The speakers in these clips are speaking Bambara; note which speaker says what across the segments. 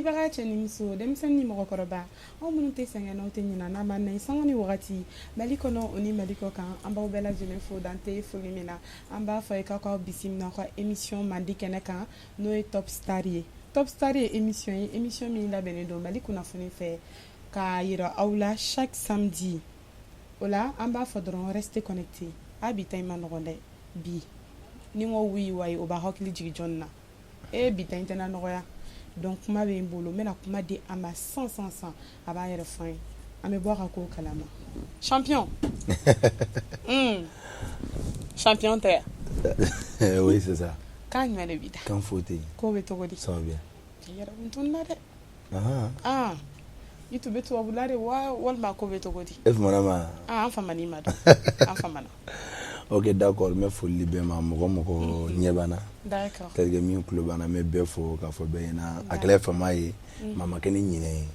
Speaker 1: Filɛbaga cɛ ni muso, denmisɛnnin ni mɔgɔkɔrɔba, aw minnu tɛ sɛgɛn, n'aw tɛ ɲina n'an ma na sanga ni wagati, Mali kɔnɔ o ni Mali kɔ kan, an b'aw bɛɛ lajɛlen fo dan tɛ foli min na. An b'a fɔ ye k'aw k'aw bisimila aw ka émission mandi kɛnɛ kan, n'o ye Top Star ye. Top Star ye émission ye, émission min labɛnnen don Mali kunnafoni fɛ k'a yira aw la chaque samedi. O la, an b'a fɔ dɔrɔn, restez connecté. A bi ta in ma nɔgɔn dɛ. Bi ni n ko oui wayi, o b'a hakili jigin jɔnni na? E bi ta in tɛna nɔgɔya. Donc kuma bɛ n bolo, n bɛna kuma di a ma san san san, a b'a yɛrɛ fɔ an ye, an bɛ bɔ a ka kow kalama. Champion, champion tɛ?
Speaker 2: Oui, c'est ça.
Speaker 1: Kan jumɛn de b'i da?
Speaker 2: Kan foyi tɛ yen.
Speaker 1: Ko bɛ cogo di?
Speaker 2: Ça va bien.
Speaker 1: I yɛrɛ kun tununa dɛ.
Speaker 2: Ah.
Speaker 1: Ah, i tun bɛ tubabula de wa, walima ko bɛ cogo di?
Speaker 2: E famana ma?
Speaker 1: Ah, an famana i ma dɔn, an famana.
Speaker 2: Ok, d'accord, n bɛ foli di bɛɛ ma, mɔgɔ mɔgɔ ɲɛ b'an na. C'est à dire min tulo b'an na, n bɛ bɛɛ fo k'a fɔ bɛɛ ɲɛna, a kɛla fama ye, maa ma kɛ ni ɲinɛ ye.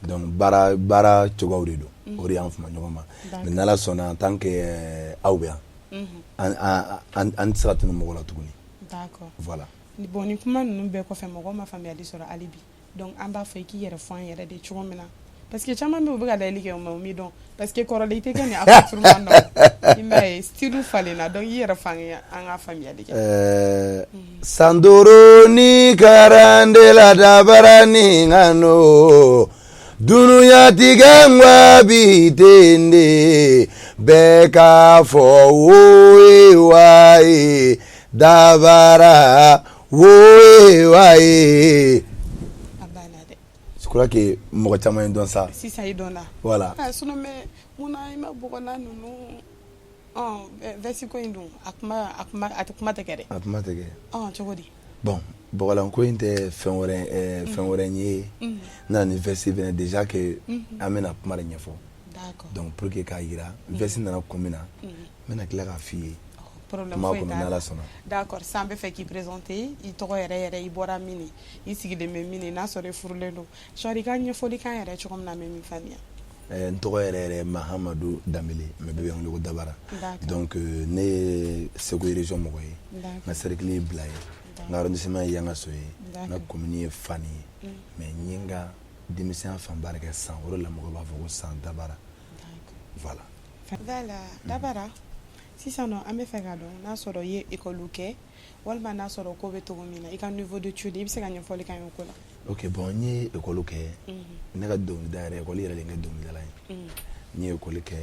Speaker 2: Donc baara baara cogoyaw de don, o de y'an fama ɲɔgɔn ma. Mais n'Ala sɔnna, en tant que aw bɛ yan, an tɛ se ka tunu mɔgɔ la tuguni. Voilà.
Speaker 1: Bon, ni kuma ninnu bɛɛ kɔfɛ, mɔgɔw ma faamuyali sɔrɔ hali bi. Donc an b'a fɔ i k'i yɛrɛ fɔ an yɛrɛ de cogo min na, parce que caman bɛ yen, u bɛ ka layɛli kɛ, mais u m'i dɔn, parce que kɔrɔlen i tɛ kɛ ni accoutrement nɔ, i m'a ye, style falenna. Donc i yɛrɛ fɔ an ye, an ka faamuyali kɛ.
Speaker 2: Sandoro ni karandela dabara ni ŋano dunuyatigɛ ŋwa bi tende bɛɛ k'a fɔ woye waye dabara woye waye.
Speaker 1: A banna dɛ.
Speaker 2: Je crois que mɔgɔ caman ye dɔn sa.
Speaker 1: Sisan i dɔnna.
Speaker 2: Voilà.
Speaker 1: Ah, sinon, mais munna i ma bɔgɔlan ninnu veste ko in dun, a kuma a kuma a tɛ kuma tɛ kɛ dɛ.
Speaker 2: A kuma tɛ kɛ.
Speaker 1: Cogo di?
Speaker 2: Bon, bɔgɔlanko in tɛ fɛn wɛrɛ fɛn wɛrɛ ye. N nana ni veste fɛnɛ déjà que an bɛna kuma de ɲɛfɔ. Donc pour que k'a yira veste nana kun min na, n bɛna tila k'a f'i ye.
Speaker 1: Problème
Speaker 2: kuma
Speaker 1: foyi
Speaker 2: kɔnɔ
Speaker 1: t'a
Speaker 2: n'Ala
Speaker 1: la.
Speaker 2: sɔnna.
Speaker 1: D'accord, sisan an bɛ fɛ k'i présenter, i tɔgɔ yɛrɛ yɛrɛ, i bɔra min, i sigilen bɛ min, n'a sɔrɔ i furulen don, genre i ka ɲɛfɔli kan yɛrɛ cogo min na, an bɛ min faamuya.
Speaker 2: N tɔgɔ yɛrɛ yɛrɛ Mahamadu Danbele, mais bɛɛ bɛ n wele ko Dabara. Donc ne ye Segu région mɔgɔ ye. N ka cercle ye Bila ye, n ka arrondissement ye Yangaso ye, n ka commune ye Fani ye. Mais n ye n ka denmisɛnya fanba de kɛ San, o de la mɔgɔw b'a fɔ ko San Dabara. Voilà.
Speaker 1: Voilà, Dabara, sisan nɔ an bɛ fɛ k'a dɔn n'a sɔrɔ i ye école kɛ, walima n'a sɔrɔ ko bɛ cogo min na, i ka niveau d'étude, i bɛ se ka ɲɛfɔli k'an ye o ko la?
Speaker 2: Ok, bon, n ye école kɛ. Ne ka dɔnkilida yɛrɛ, école yɛrɛ de ye n kɛ dɔnkilidala ye. N ye école kɛ,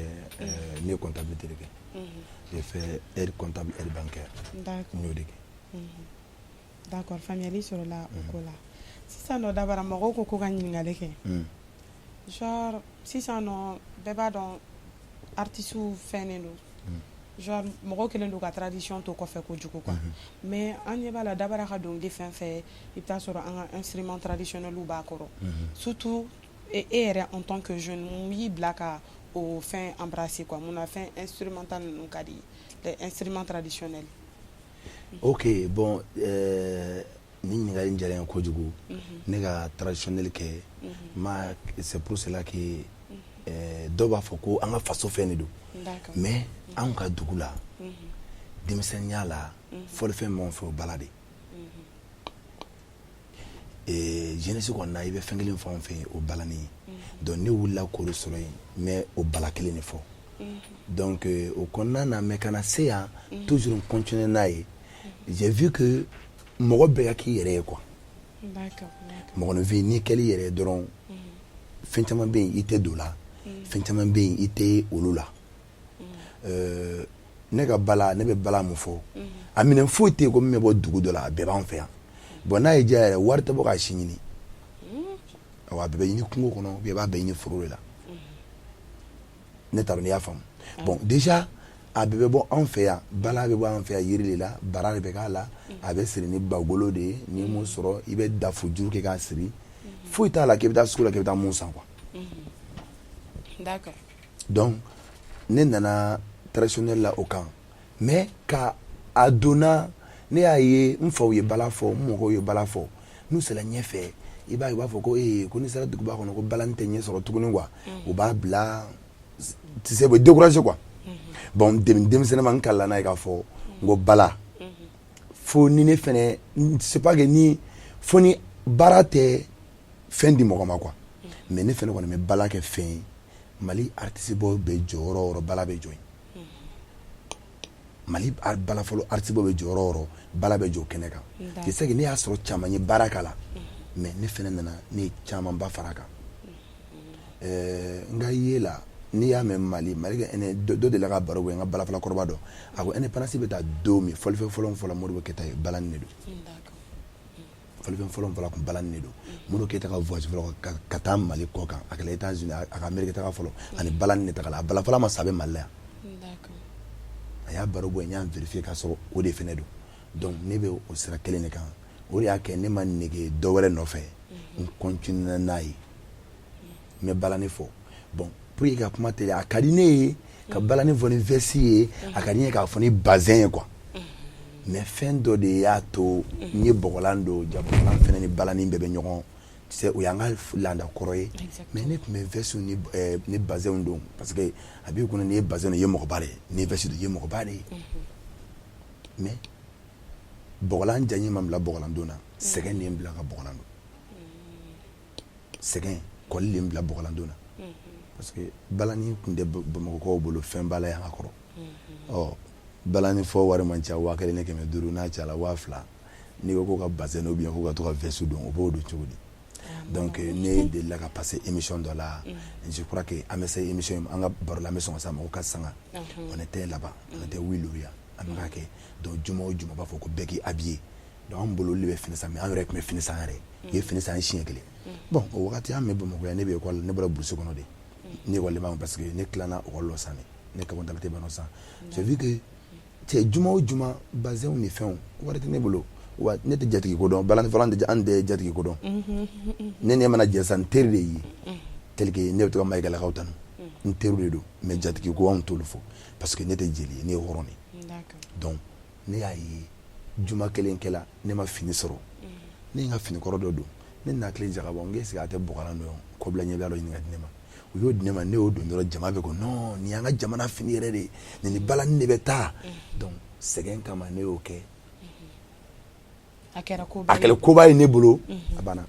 Speaker 2: n ye comptabilité de kɛ. J'ai fait aide comptable, aide bancaire. N y'o de kɛ.
Speaker 1: D'accord, faamuyali sɔrɔla o ko la. Sisan nɔ Dabara, mɔgɔw ko ka ɲininkali kɛ. Genre sisan nɔ, bɛɛ b'a dɔn artistes fɛnnen don, genre mɔgɔw kɛlen don ka tradition to kɔfɛ kojugu quoi. Mais an ɲɛ b'a la, Dabara ka dɔnkili fɛn fɛn, i bɛ taa sɔrɔ an ka instrument traditionnel b'a kɔrɔ. Surtout e yɛrɛ, en tant que jeune, mun y'i bila ka o fɛn embrasser quoi? Mun na fɛn instrumental ninnu ka di ye, les instruments traditionnels?
Speaker 2: Ok, bon, nin ɲininkali in diyara n ye kojugu. Ne ka traditionnel kɛ ma, c'est pour cela que dɔw b'a fɔ ko an ka faso fɛn de don. Mais anw ka dugu la, denmisɛnninya la, fɔlifɛn b'anw fɛ, o bala de. Jeunesse kɔni na, i bɛ fɛn kelen fɔ anw fɛ yen, o balani ye. Donc ne wulila k'o de sɔrɔ yen, n bɛ o bala kelen de fɔ. Donc o kɔnɔna na, mais ka na se yan, toujours n continuer n'a ye. J'ai vu que mɔgɔ bɛɛ ka k'i yɛrɛ ye quoi. Mɔgɔninfin, n'i kɛl'i yɛrɛ ye dɔrɔn, fɛn caman bɛ yen, i tɛ don la, fɛn caman bɛ yen, i tɛ olu la. Ne ka bala, ne bɛ bala mun fɔ, a minɛn foyi tɛ yen ko min bɛ bɔ dugu dɔ la, a bɛɛ b'an fɛ yan. Bon, n'a y'i diya yɛrɛ, wari tɛ bɔ k'a si ɲini. Awɔ, a bɛɛ bɛ ɲini kungo kɔnɔ ou bien i b'a bɛɛ ɲini foro de la. Ne t'a dɔn n'i y'a faamu. Bon, déjà a bɛɛ bɛ bɔ anw fɛ yan. Bala bɛ bɔ an fɛ yan yiri de la, bara de bɛ k'a la, a bɛ siri ni bagolo de ye. N'i m'o sɔrɔ, i bɛ dafu juru kɛ k'a siri. Foyi t'a la k'i bɛ taa sugu la k'i bɛ taa mun san quoi. Donc ne nana traditionnel la o kan, mais ka a donna, ne y'a ye n faw ye bala fɔ, n mɔgɔw ye bala fɔ. N'u sera ɲɛfɛ, i b'a ye u b'a fɔ ko ee, ko n'i sera duguba kɔnɔ, ko balani tɛ ɲɛ sɔrɔ tuguni quoi. U b'a bila, tu sais, u bɛ décourager quoi. Bon, denmisɛnnin ma, n kalan n'a ye k'a fɔ n ko bala fo ni ne fɛnɛ, c'est pas que ni fo ni baara tɛ. fɛn di mɔgɔ ma quoi. Mais ne fɛnɛ kɔni bɛ bala kɛ fɛn ye. Mali artiste bɔ bɛ jɔ yɔrɔ o yɔrɔ, bala bɛ jɔ yen. Mali balafɔlaw, artiste bɔ bɛ jɔ yɔrɔ o yɔrɔ, bala bɛ jɔ kɛnɛ kan. C'est ça que ne y'a sɔrɔ caman ye baara k'a la, mais ne fɛnɛ nana, ne ye camanba fara a kan. N ka ye la, n'i y'a mɛn Mali, Mali ka dɔ delila ka baro bɔ n ka balafɔla kɔrɔba dɔ, a ko indépendance bɛ taa don min, fɔlifɛn fɔlɔ fɔlɔ Modibo Keyita ye, balani de don. Fɔlifɛn fɔlɔ fɔlɔ kun balani de don. Modibo Keyita ka voyage fɔlɔ ka taa Mali kɔ kan, a kɛla États-Unis, a ka Amérique taga fɔlɔ, ani balani de tagala. A balafɔla ma sa, a bɛ Mali la yan. A y'a baro bɔ, n y'a vérifier k'a sɔrɔ o de fɛnɛ don. Donc ne bɛ o sira kelen de kan. O de y'a kɛ ne ma nege dɔ wɛrɛ nɔfɛ, n continuer n'a ye, n bɛ balani fɔ. Bon, pour que ka kuma teliya, a ka di ne ye ka balani fɔ ni veste ye, a ka di ne ye k'a fɔ ni bazin ye quoi. Mais fɛn dɔ de y'a to n ye bɔgɔlan don. Ja, bɔgɔlan fɛnɛ ni balani bɛɛ bɛ ɲɔgɔn, tu sais, o y'an ka laada kɔrɔ ye. Mais ne tun bɛ veste ni bazɛnw don, parce que a b'i kunna, n'i ye bazin don, i ye mɔgɔba de ye, n'i ye veste don, i ye mɔgɔba de ye. Mais bɔgɔlan diya ma bila bɔgɔlan don na, sɛgɛn de ye n bila ka bɔgɔlan don. Sɛgɛn kɔli de ye n bila bɔgɔlan don na, parce que balani tun tɛ Bamakɔkaw bolo fɛn ba la yan ka kɔrɔ. Ɔ, balani fɔ wari man ca, 1500, n'a cayara 2000. N'i ko ka bazin ou bien ko ka to ka veste don, o b'o don cogo di? Donc ne delila ka passer émission dɔ la, je crois que an bɛ se émission, an ka baro la, an bɛ sɔn ka s'a ma ko ka sanga. On était là-bas, on était Wiloria, an bɛ ka kɛ. Donc juma o juma, b'a fɔ ko bɛɛ k'i habillé. Donc an bolo, olu de bɛ fini san, mais an yɛrɛ tun bɛ fini san yɛrɛ. U ye fini san siɲɛ kelen. Bon, o wagati an bɛ Bamakɔ yan, ne bɛ école, ne bɔra brousse kɔnɔ de, ne école ma, parce que ne tilala école la san de, ne ka comptabilité banna san. J'ai vu que cɛ, juma o juma, bazɛnw ni fɛnw, wari tɛ ne bolo wa. Ne tɛ jatigi ko dɔn, balani fɔlɔ an tɛ jatigi ko dɔn. Ne ne mana jɛ sisan, n teri de y'i tel que ne bɛ to ka Mayigalakaw tanu, n teriw de don. Mais jatigi ko, anw t'olu fɔ, parce que ne tɛ jeli ye, ne ye hɔrɔn de. Donc ne y'a ye juma kelen kɛla, ne ma fini sɔrɔ, ne ye n ka fini kɔrɔ dɔ don. Ne nana hakili jagabɔ, n ko est ce que a tɛ bɔgɔlan dɔn, kɔbila ɲɛbila dɔ ɲini ka di ne ma. U y'o di ne ma, ne y'o don dɔrɔn, jama bɛ ko non, nin y'an ka jamana fini yɛrɛ de ye, nin ni balani de bɛ taa. Donc sɛgɛn kama, ne y'o kɛ.
Speaker 1: A kɛra
Speaker 2: a kɛra koba ye ne bolo, a banna.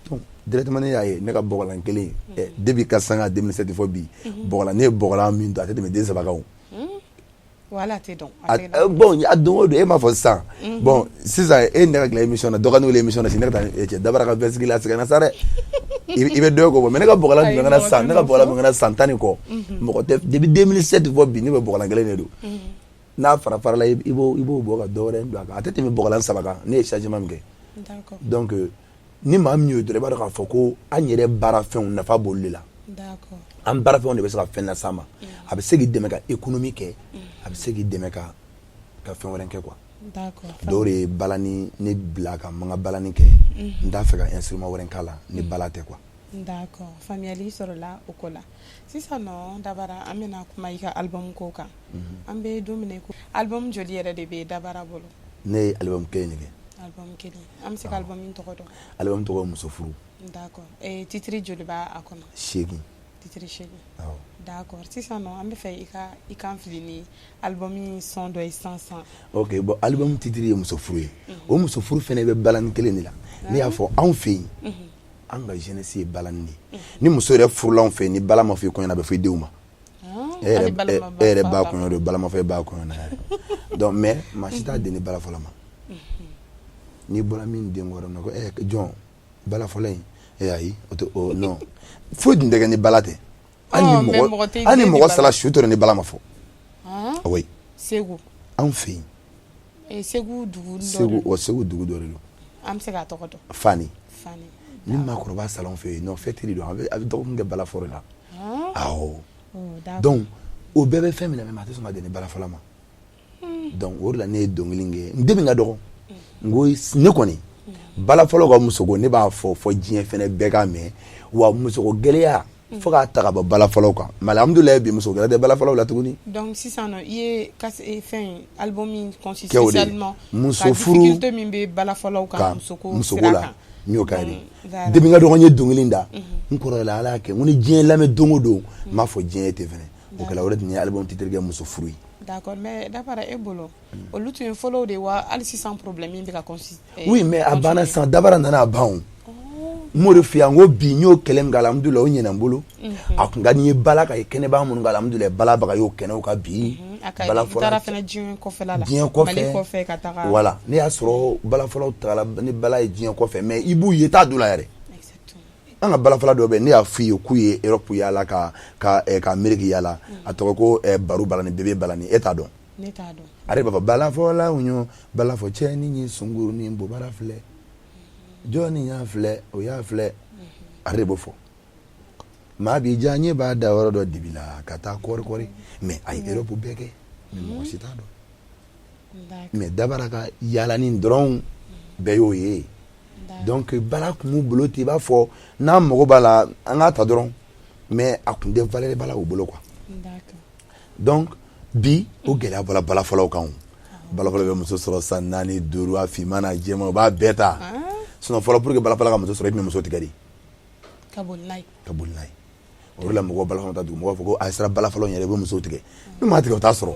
Speaker 2: Donc directement ne y'a ye, ne ka bɔgɔlan kelen, depuis ka sanga 2007 fɔ bi, bɔgɔlan, ne ye bɔgɔlan min don, a tɛ tɛmɛ den 3 kan o.
Speaker 1: Wala tɛ dɔn.
Speaker 2: Bon, a don o don, e m'a fɔ sisan. Bon, sisan e ne ka tila émission na, dɔ ka ne wele émission na sini, ne ka taa cɛ Dabara ka veste la, sɛgɛnna sa dɛ, i bɛ dɔ ko bɔ. Mais ne ka bɔgɔlan tun bɛ san, ne ka bɔgɔlan tun bɛ san 10 ni kɔ, mɔgɔ tɛ. Depuis 2007 fɔ bi, ne bɛ bɔgɔlan kelen de don. N'a fara farala, i b'o bɔ ka dɔ wɛrɛ don a kan, a tɛ tɛmɛ bɔgɔlan 3 kan. Ne ye changement min kɛ, donc ni maa min y'o dɔrɔn, i b'a dɔn k'a fɔ ko an yɛrɛ baara fɛnw nafa b'olu de la. An baara fɛnw de bɛ se ka fɛn las'an ma. A bɛ se k'i dɛmɛ ka économie kɛ, a bɛ se k'i dɛmɛ ka fɛn wɛrɛ kɛ quoi. Dɔw de ye balani ne bila ka n ka balani kɛ. N t'a fɛ ka instrument wɛrɛ k'a la ni bala tɛ quoi.
Speaker 1: D'accord, faamuyali sɔrɔla o ko la. Sisan nɔ Dabara, an bɛna kuma i ka album ko kan. An bɛ don min na, ko album joli yɛrɛ de bɛ Dabara bolo?
Speaker 2: Ne ye album kelen de kɛ.
Speaker 1: Album kelen. An bɛ se ka album tɔgɔ dɔn?
Speaker 2: Album tɔgɔ ye Muso furu.
Speaker 1: D'accord, titre joli b'a kɔnɔ?
Speaker 2: 8.
Speaker 1: Titre 8. Awɔ. D'accord, sisan nɔ an bɛ fɛ i ka i kan fili ni album son dɔ ye sisan sisan.
Speaker 2: Ok, bon, album titre ye Muso furu ye. O Muso furu fɛnɛ bɛ balani kelen de la. Ne y'a fɔ, anw fɛ yen, an ka jeunesse ye balani de ye. Ni muso yɛrɛ furula anw fɛ yen, ni bala ma fɔ i kɔɲɔ na, a bɛ fɔ i denw ma. E yɛrɛ ba kɔɲɔ don, bala ma fɔ e ba kɔɲɔ na yɛrɛ. Donc mais maa si t'a den ni bala fɔlɔ ma. N'i bɔra min den kɔrɔ na ko jɔn bala fɔlɔ in, ayi, o tɛ o, non, foyi tun tɛ kɛ ni bala tɛ. Hali ni mɔgɔ sara, su tɔrɔ ni bala ma fɔ. Oui.
Speaker 1: Segu.
Speaker 2: Anw fɛ
Speaker 1: yen. Segu dugu dɔ.
Speaker 2: Segu, wa Segu dugu dɔ de don.
Speaker 1: An bɛ se k'a tɔgɔ dɔn?
Speaker 2: Fani.
Speaker 1: Fani.
Speaker 2: Ni maakɔrɔba sara anw fɛ yen, non, fɛtiri don, a bɛ dɔgɔkun kɛ bala fɔlɔ la. Awɔ. Donc o bɛɛ bɛ fɛn min na, mais a tɛ sɔn ka den ni bala fɔlɔ ma. Donc o de la ne ye dɔnkili kɛ n den ka dɔgɔ, n ko ne kɔni balafɔlaw ka musoko, ne b'a fɔ fɔ diɲɛ fɛnɛ bɛɛ ka mɛn wa, musoko gɛlɛya fo k'a ta ka bɔ balafɔlaw kan. Mais alhamdulilayi, bi muso gɛlɛya tɛ balafɔlaw la tuguni.
Speaker 1: Donc sisan nɔ, i ye fɛn album min conçu spécialement
Speaker 2: muso furu,
Speaker 1: difficulté min bɛ balafɔlaw kan musoko
Speaker 2: la, n y'o k'a ye. Depuis n ka dɔgɔ, n ye dɔnkili da, n kɔrɔla, Ala y'a kɛ, n ko ni diɲɛ lamɛn don o don, n b'a fɔ diɲɛ ye ten fɛnɛ. O kɛla, o de tun ye album titre kɛ Muso furu ye.
Speaker 1: D'accord, mais Dabara, e bolo, olu tun ye fɔlɔw de wa, hali sisan problème bɛ ka
Speaker 2: Oui, mais a banna sisan. Dabara nana, a ban o. N m'o de f'i ye, n ko bi n y'o kɛlɛ min kɛ, alhamdulilayi, o ɲɛna n bolo. A kun ka di n ye bala ka ye kɛnɛba minnu kan, alhamdulilayi, balabaga y'o kɛnɛw kan bi.
Speaker 1: A ka i taara fɛnɛ diɲɛ kɔfɛla la.
Speaker 2: Diɲɛ kɔfɛ.
Speaker 1: Mali kɔfɛ ka taga.
Speaker 2: Voilà, ne y'a sɔrɔ balafɔlaw tagala ni bala ye diɲɛ kɔfɛ, mais i b'u ye, t'a dɔn la yɛrɛ. An ka balafɔla dɔ bɛ yen, ne y'a f'i ye k'u ye Europe yaala ka Amérique yaala, a tɔgɔ ko Baru Balani, Bébé Balani, e t'a dɔn?
Speaker 1: Ne t'a dɔn.
Speaker 2: Ale b'a fɔ balafɔlaw ɲɔ balafɔ cɛ ni ye sunkurunin bobara filɛ, jɔnni y'a filɛ, o y'a filɛ, ale de b'o fɔ. Maa b'i diya ɲɛ b'a da yɔrɔ dɔ dibi la ka taa kɔri kɔri, mais a ye Europe bɛɛ kɛ, mais mɔgɔ si t'a dɔn. Mais Dabara ka yaalani dɔrɔn, bɛɛ y'o ye. Donc bala kun b'u bolo ten, i b'a fɔ n'an mago b'a la, an k'a ta dɔrɔn, mais a kun tɛ valeur ba la u bolo quoi. Donc bi o gɛlɛya bɔra balafɔlaw kan. O balafɔlaw bɛ muso sɔrɔ san 4, 5, a finman n'a jɛman, u b'a bɛɛ ta. Sinon fɔlɔ, pour que balafɔla ka muso sɔrɔ, i tun bɛ muso tigɛ de.
Speaker 1: Ka boli n'a ye.
Speaker 2: Ka boli n'a ye. O de la mɔgɔw balafɔlaw ta dugu, mɔgɔw b'a fɔ ko a sera balafɔlaw yɛrɛ, i bɛ muso tigɛ. N'u m'a tigɛ, u t'a sɔrɔ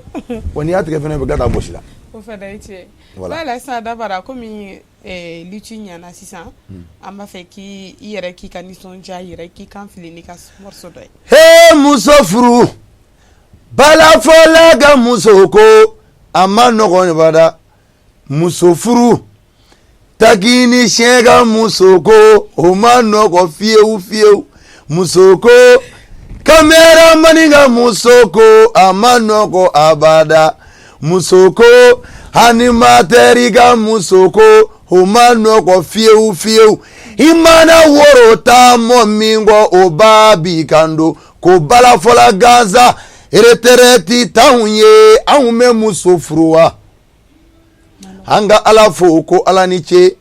Speaker 2: wa. N'i y'a tigɛ fɛnɛ, u bɛ tila k'a gosi la.
Speaker 1: O fana ye tiɲɛ. Voilà, sisan Dabara, komi lutte ɲɛna sisan, an b'a fɛ k'i i yɛrɛ k'i ka nisɔndiya yɛrɛ, k'i kan fili n'i ka morceau dɔ ye.
Speaker 2: He, muso furu, balafɔla ka muso ko a ma nɔgɔn bada. Muso furu, takini siɲɛ ka muso ko o ma nɔgɔ fiyewu fiyewu. Muso ko, kameramani ka muso ko a ma nɔgɔ abada. Muso ko, animatɛri ka muso ko o ma nɔgɔ fiyewu fiyewu. I mana woro ta mɔ min kɔ, o b'a b'i kan don ko balafɔla gansan. Retraite t'anw ye, anw bɛ muso furu wa? An ka Ala fo ko Ala ni ce.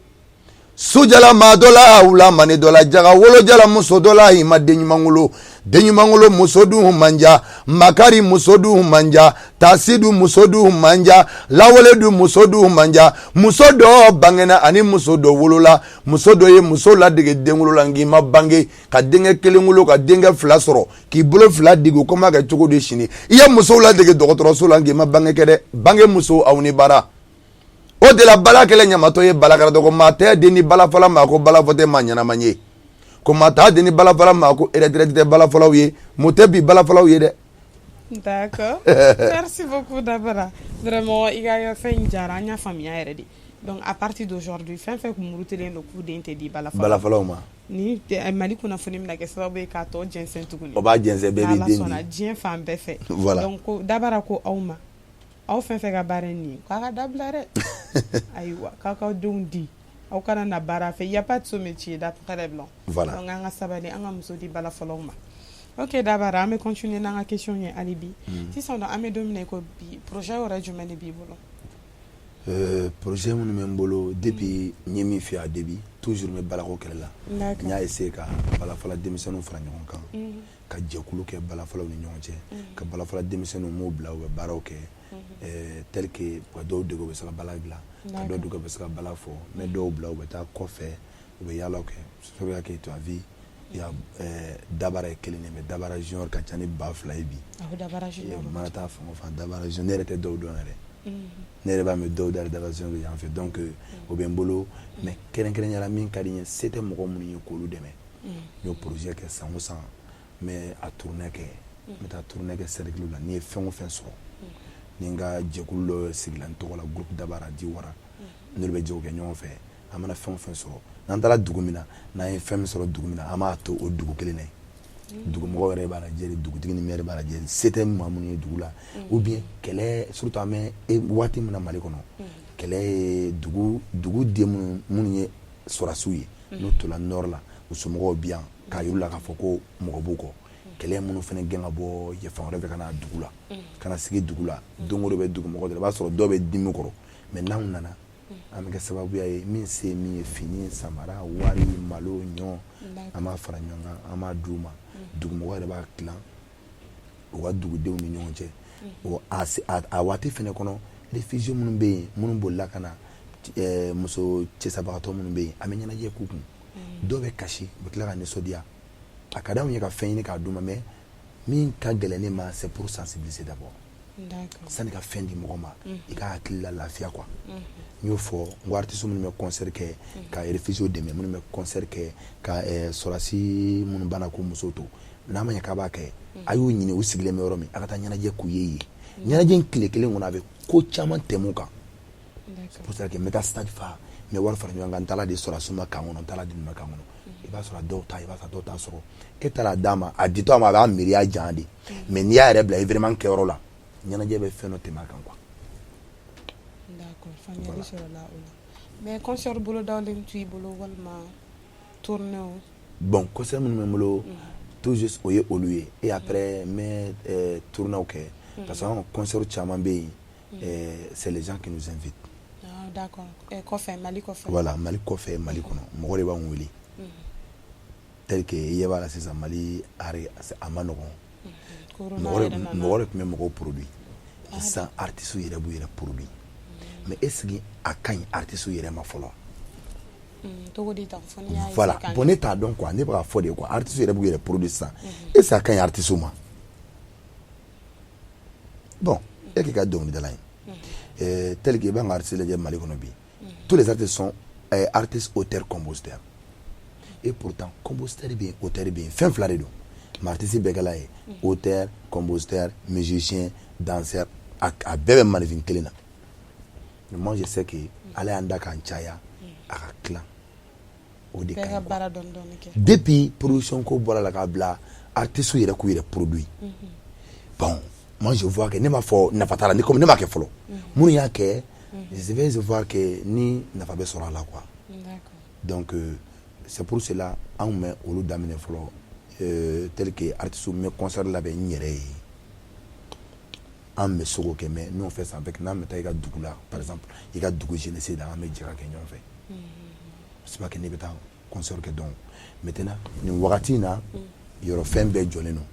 Speaker 2: Sujala maa dɔ la, wula mani dɔ la, jaga wolojala muso dɔ la, i ma den ɲuman wolo. Den ɲuman wolo muso dun man ja, makari muso dun man ja, tasi dun muso dun man ja, lawale dun muso dun man ja. Muso dɔ bangena ani muso dɔ wolola, muso dɔ ye muso ladege den wolo la, nk'i ma bange ka denkɛ kelen wolo, ka denkɛ fila sɔrɔ, k'i bolo fila digi ko ma kɛ cogo di sini. I ye musow ladege dɔgɔtɔrɔso la, nk'i ma bange kɛ dɛ. Bange muso, aw ni baara. O de la bala kɛlɛ ɲamatɔ ye balakara dɔgɔ. Maa tɛ den ni balafɔla ma ko balafɔ tɛ maa ɲɛnama ye, ko maa t'a den ni balafɔla ma ko retraite tɛ balafɔlaw ye. Mun tɛ bi balafɔlaw ye dɛ.
Speaker 1: D'accord. Merci beaucoup Dabara. Vraiment, i ka fɛn in diyara, an y'a faamuya yɛrɛ de. Donc à partir d'aujourd'hui, fɛn fɛn kun murutilen don k'u den tɛ di balafɔla
Speaker 2: balafɔlaw ma,
Speaker 1: ni Mali kunnafoni bɛna kɛ sababu ye k'a tɔ jɛnsɛn tuguni.
Speaker 2: O b'a jɛnsɛn, bɛɛ b'i
Speaker 1: N'Ala
Speaker 2: den
Speaker 1: sɔnna
Speaker 2: di.
Speaker 1: Diɲɛ fan bɛɛ fɛ.
Speaker 2: Voilà.
Speaker 1: Donc ko Dabara ko aw ma, aw fɛn fɛn ka baara ye nin ye, k'a ka dabila dɛ. Ayiwa, k'aw k'aw denw di, aw kana na baara fɛ. Il y a pas de sot métier d'après les blancs.
Speaker 2: Voilà.
Speaker 1: Donc an ka sabali, an ka muso di balafɔlaw ma. Ok Dabara, an bɛ continuer n'an ka question ye hali bi. Sisan nɔ, an bɛ don min na i ko bi, projet wɛrɛ jumɛn de b'i bolo?
Speaker 2: Projet minnu bɛ n bolo, depuis n ye min f'i ye a début, toujours n bɛ balako kɛlɛ la. N y'a essayé ka balafɔla denmisɛnninw fara ɲɔgɔn kan, ka jɛkulu kɛ balafɔlaw ni ɲɔgɔn cɛ, ka balafɔla denmisɛnninw m'o bila, u bɛ baaraw kɛ, tel que ka dɔw dege u bɛ se ka bala dilan, ka dɔw dege u bɛ se ka bala fɔ. N bɛ dɔw bila u bɛ taa kɔfɛ, u bɛ yaalaw kɛ. Sabu kɛ, tu as vu, il y a Dabara ye kelen de, mais Dabara junior ka ca ni 2000 ye bi.
Speaker 1: Awɔ, Dabara junior.
Speaker 2: Mana taa fan o fan, Dabara junior, ne yɛrɛ tɛ dɔw dɔn yɛrɛ. Ne yɛrɛ b'a mɛn dɔw da Dabara junior bɛ yan fɛ. Donc o bɛ n bolo, mais kɛrɛnkɛrɛnnenya la, min ka di n ye, se tɛ mɔgɔ minnu ye, k'olu dɛmɛ. N y'o projet kɛ san o san, n bɛ a tournée kɛ, n bɛ taa tournée kɛ cercle la. N'i ye fɛn o fɛn sɔrɔ, ni n ka jɛkulu dɔ sigila n tɔgɔ la, groupe Dabara Diwara, n'olu bɛ jago kɛ ɲɔgɔn fɛ, an mana fɛn o fɛn sɔrɔ, n'an taara dugu min na, n'an ye fɛn min sɔrɔ dugu min na, an b'a to o dugu kelen na yen. Dugumɔgɔw yɛrɛ b'a lajɛ, dugutigi ni maire b'a lajɛ, se tɛ maa minnu ye dugu la, ou bien kɛlɛ, surtout an bɛ waati min na Mali kɔnɔ, kɛlɛ ye dugu den minnu ye sɔrɔdasiw ye, n'u tola nord la, u somɔgɔw bi yan k'a yir'u la k'a fɔ ko mɔgɔ b'u kɔ. Kɛlɛ minnu fana gɛn ka bɔ yen fan wɛrɛ fɛ ka na dugu la, ka na sigi dugu la, don o don bɛ dugumɔgɔ dɔ la, i b'a sɔrɔ dɔw bɛ dimi kɔrɔ. Mais n'anw nana, an bɛ kɛ sababuya ye, min se ye min ye, fini, samara, wari, malo, ɲɔ, an b'a fara ɲɔgɔn kan, an b'a d'u ma. Dugumɔgɔ yɛrɛ b'a tilan u ka dugudenw ni ɲɔgɔn cɛ. O a waati fana kɔnɔ, réfugié minnu bɛ yen, minnu bolila ka na, muso cɛsabagatɔ minnu bɛ yen, an bɛ ɲɛnajɛ k'u kun. Dɔw bɛ kasi, u bɛ tila ka nisɔndiya. A ka d'anw ye ka fɛn ɲini k'a d'u ma, mais min ka gɛlɛn ne ma, c'est pour sensibiliser d'abord. Sani ka fɛn di mɔgɔ ma, i ka hakili la lafiya quoi. N y'o fɔ n ko artiste minnu bɛ concert kɛ ka réfugiés dɛmɛ, minnu bɛ concert kɛ ka sɔrɔdasi minnu banna k'u muso to, n'a ma ɲɛ k'a b'a kɛ, a y'u ɲini u sigilen bɛ yɔrɔ min, a ka taa ɲɛnajɛ k'u ye yen. Ɲɛnajɛ in tile kelen kɔnɔ, a bɛ ko caman tɛmɛ u kan. C'est pour ça que n bɛ taa stade fa, n bɛ wari fara ɲɔgɔn kan, n taara di sɔrɔdasiw ma camp kɔnɔ, n taara di nin ma camp kɔnɔ. I b'a sɔrɔ a dɔw ta, i b'a sɔrɔ dɔw t'a sɔrɔ. E taara d'a ma, a ditɔ a ma, a b'a miiriya jan de. Mais n'i y'a yɛrɛ bila événement kɛyɔrɔ la, ɲɛnajɛ bɛ fɛn dɔ tɛmɛ a kan quoi.
Speaker 1: D'accord, faamuyali sɔrɔla o la. Mais concert bolodalen t'i bolo walima tournée o?
Speaker 2: Bon, concert minnu bɛ n bolo tout juste, o ye olu ye. Et après n bɛ tournée kɛ parce que an ka concert caman bɛ yen, c'est les gens qui nous invitent.
Speaker 1: Ah d'accord, kɔfɛ, Mali kɔfɛ.
Speaker 2: Voilà, Mali kɔfɛ, Mali kɔnɔ, mɔgɔ de b'an wele. Tel que i ɲɛ b'a la sisan, Mali a ma nɔgɔn. Mɔgɔ de tun bɛ mɔgɔw produit. Sisan artistes yɛrɛ b'u yɛrɛ produit. Mais est ce que a ka ɲi artistes yɛrɛ ma fɔlɔ?
Speaker 1: Cogo di tan? Fo n'i y'a
Speaker 2: Voilà, bon, ne t'a dɔn quoi, ne bɛ k'a fɔ de quoi. Artistes yɛrɛ b'u yɛrɛ produit sisan. Est ce que a ka ɲi artistes ma? Bon, e k'i ka dɔnkilidala ye, tel que i b'an ka artiste lajɛ Mali kɔnɔ bi, tous les artistes sont artistes auteurs compositeurs. Et pourtant compositeur bɛ yen, auteur bɛ yen, fɛn fila de don. Mais artiste bɛɛ kɛla ye auteur, compositeur, musicien, danseur, a bɛɛ bɛ maninfin kelen na. Moi je sais que Ala y'an da k'an caya, a ka tila o de ka
Speaker 1: ɲi. Baara dɔɔni dɔɔni kɛ.
Speaker 2: Depuis production ko bɔra la k'a bila artiste yɛrɛ k'u yɛrɛ produit, bon, moi je vois que ne m'a fɔ nafa t'a la, ni comme ne m'a kɛ fɔlɔ, minnu y'a kɛ, je vais voir que ni nafa bɛ sɔrɔ a la quoi. Donc c'est pour cela anw bɛ olu daminɛ fɔlɔ, tel que artiste n bɛ concert labɛn n yɛrɛ ye, an bɛ se k'o kɛ. Mais nous on fait ça avec, n'an bɛ taa i ka dugu la, par exemple i ka dugu jeunesse la, an bɛ jɛ ka kɛ ɲɔgɔn fɛ. C'est pas que ne bɛ taa concert kɛ. Donc maintenant nin wagati in na, yɔrɔ fɛn bɛɛ jɔlen don.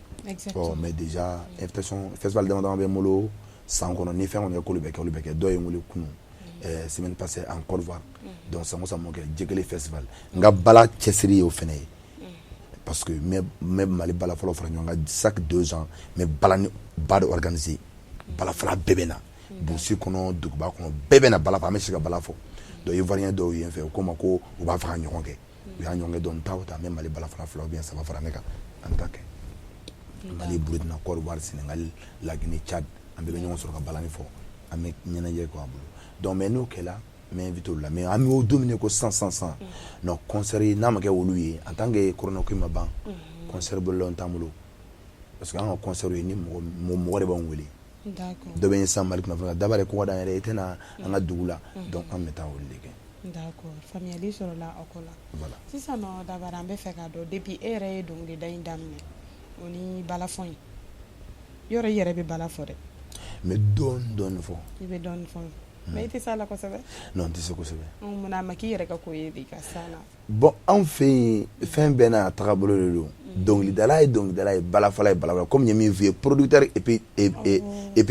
Speaker 2: Bon, mais déjà invitation festival dama dama bɛ n bolo san kɔnɔ. Ni fɛn kɔni kɛ k'olu bɛ kɛ, olu bɛ kɛ. Dɔw ye n wele kunun, semaine passée en Côte d'Ivoire. Donc san o san m'o kɛ, Jɛgɛle festival. N ka bala cɛsiri ye o fɛnɛ ye parce que n bɛ Mali bala fɔlɔ fara ɲɔgɔn kan. Chaque 2 ans n bɛ bala ni ba de organiser. Bala fɔla bɛɛ bɛ na, brousse kɔnɔ, duguba kɔnɔ, bɛɛ bɛ na bala fɔ, an bɛ se ka bala fɔ. Donc Ivoirien dɔw ye n fɛ, u ko n ma ko u b'a fɛ ka ɲɔgɔn kɛ, u y'a ɲɔgɔn kɛ. Donc n ta o ta, n bɛ Mali bala fɔla fila ou bien saba fara ne kan, an bɛ taa kɛ Mali, Burukina, Côte d'Ivoire, Sénégal, La Guinée, Tchad, an bɛɛ bɛ ɲɔgɔn sɔrɔ ka balani fɔ, an bɛ ɲɛnajɛ kɛ an bolo. Donc mais n'o kɛla, n bɛ invité olu la. Mais an bɛ o don min ko sisan sisan sisan, non, concert n'a ma kɛ olu ye, en tant que corona ko in ma ban, concert bololaw t'an bolo parce que an ka concert ye ni mɔgɔ mɔgɔ de b'anw wele. Dɔ bɛ yen sisan Mali kunnafoni kan, Dabare ko ka d'an yɛrɛ, i tɛna an ka dugu la, donc an bɛ taa olu de kɛ.
Speaker 1: D'accord, faamuyali sɔrɔla o ko la.
Speaker 2: Voilà.
Speaker 1: Sisan nɔ Dabara, an bɛ fɛ k'a dɔn, depuis e yɛrɛ ye dɔnkilida in daminɛ, o ni balafɔ in, yɔrɔ i yɛrɛ bɛ bala fɔ dɛ?
Speaker 2: N bɛ dɔɔni dɔɔni fɔ.
Speaker 1: I bɛ dɔɔni fɔ, mais i tɛ s'a la kosɛbɛ?
Speaker 2: Non, n tɛ se kosɛbɛ.
Speaker 1: Munna a ma k'i yɛrɛ ka ko ye de ka s'a la?
Speaker 2: Bon, anw fɛ yen, fɛn bɛɛ n'a tagabolo de don. Dɔnkilidala ye dɔnkilidala ye, balafɔla ye balafɔla. Comme n ye min f'i ye, producteur et puis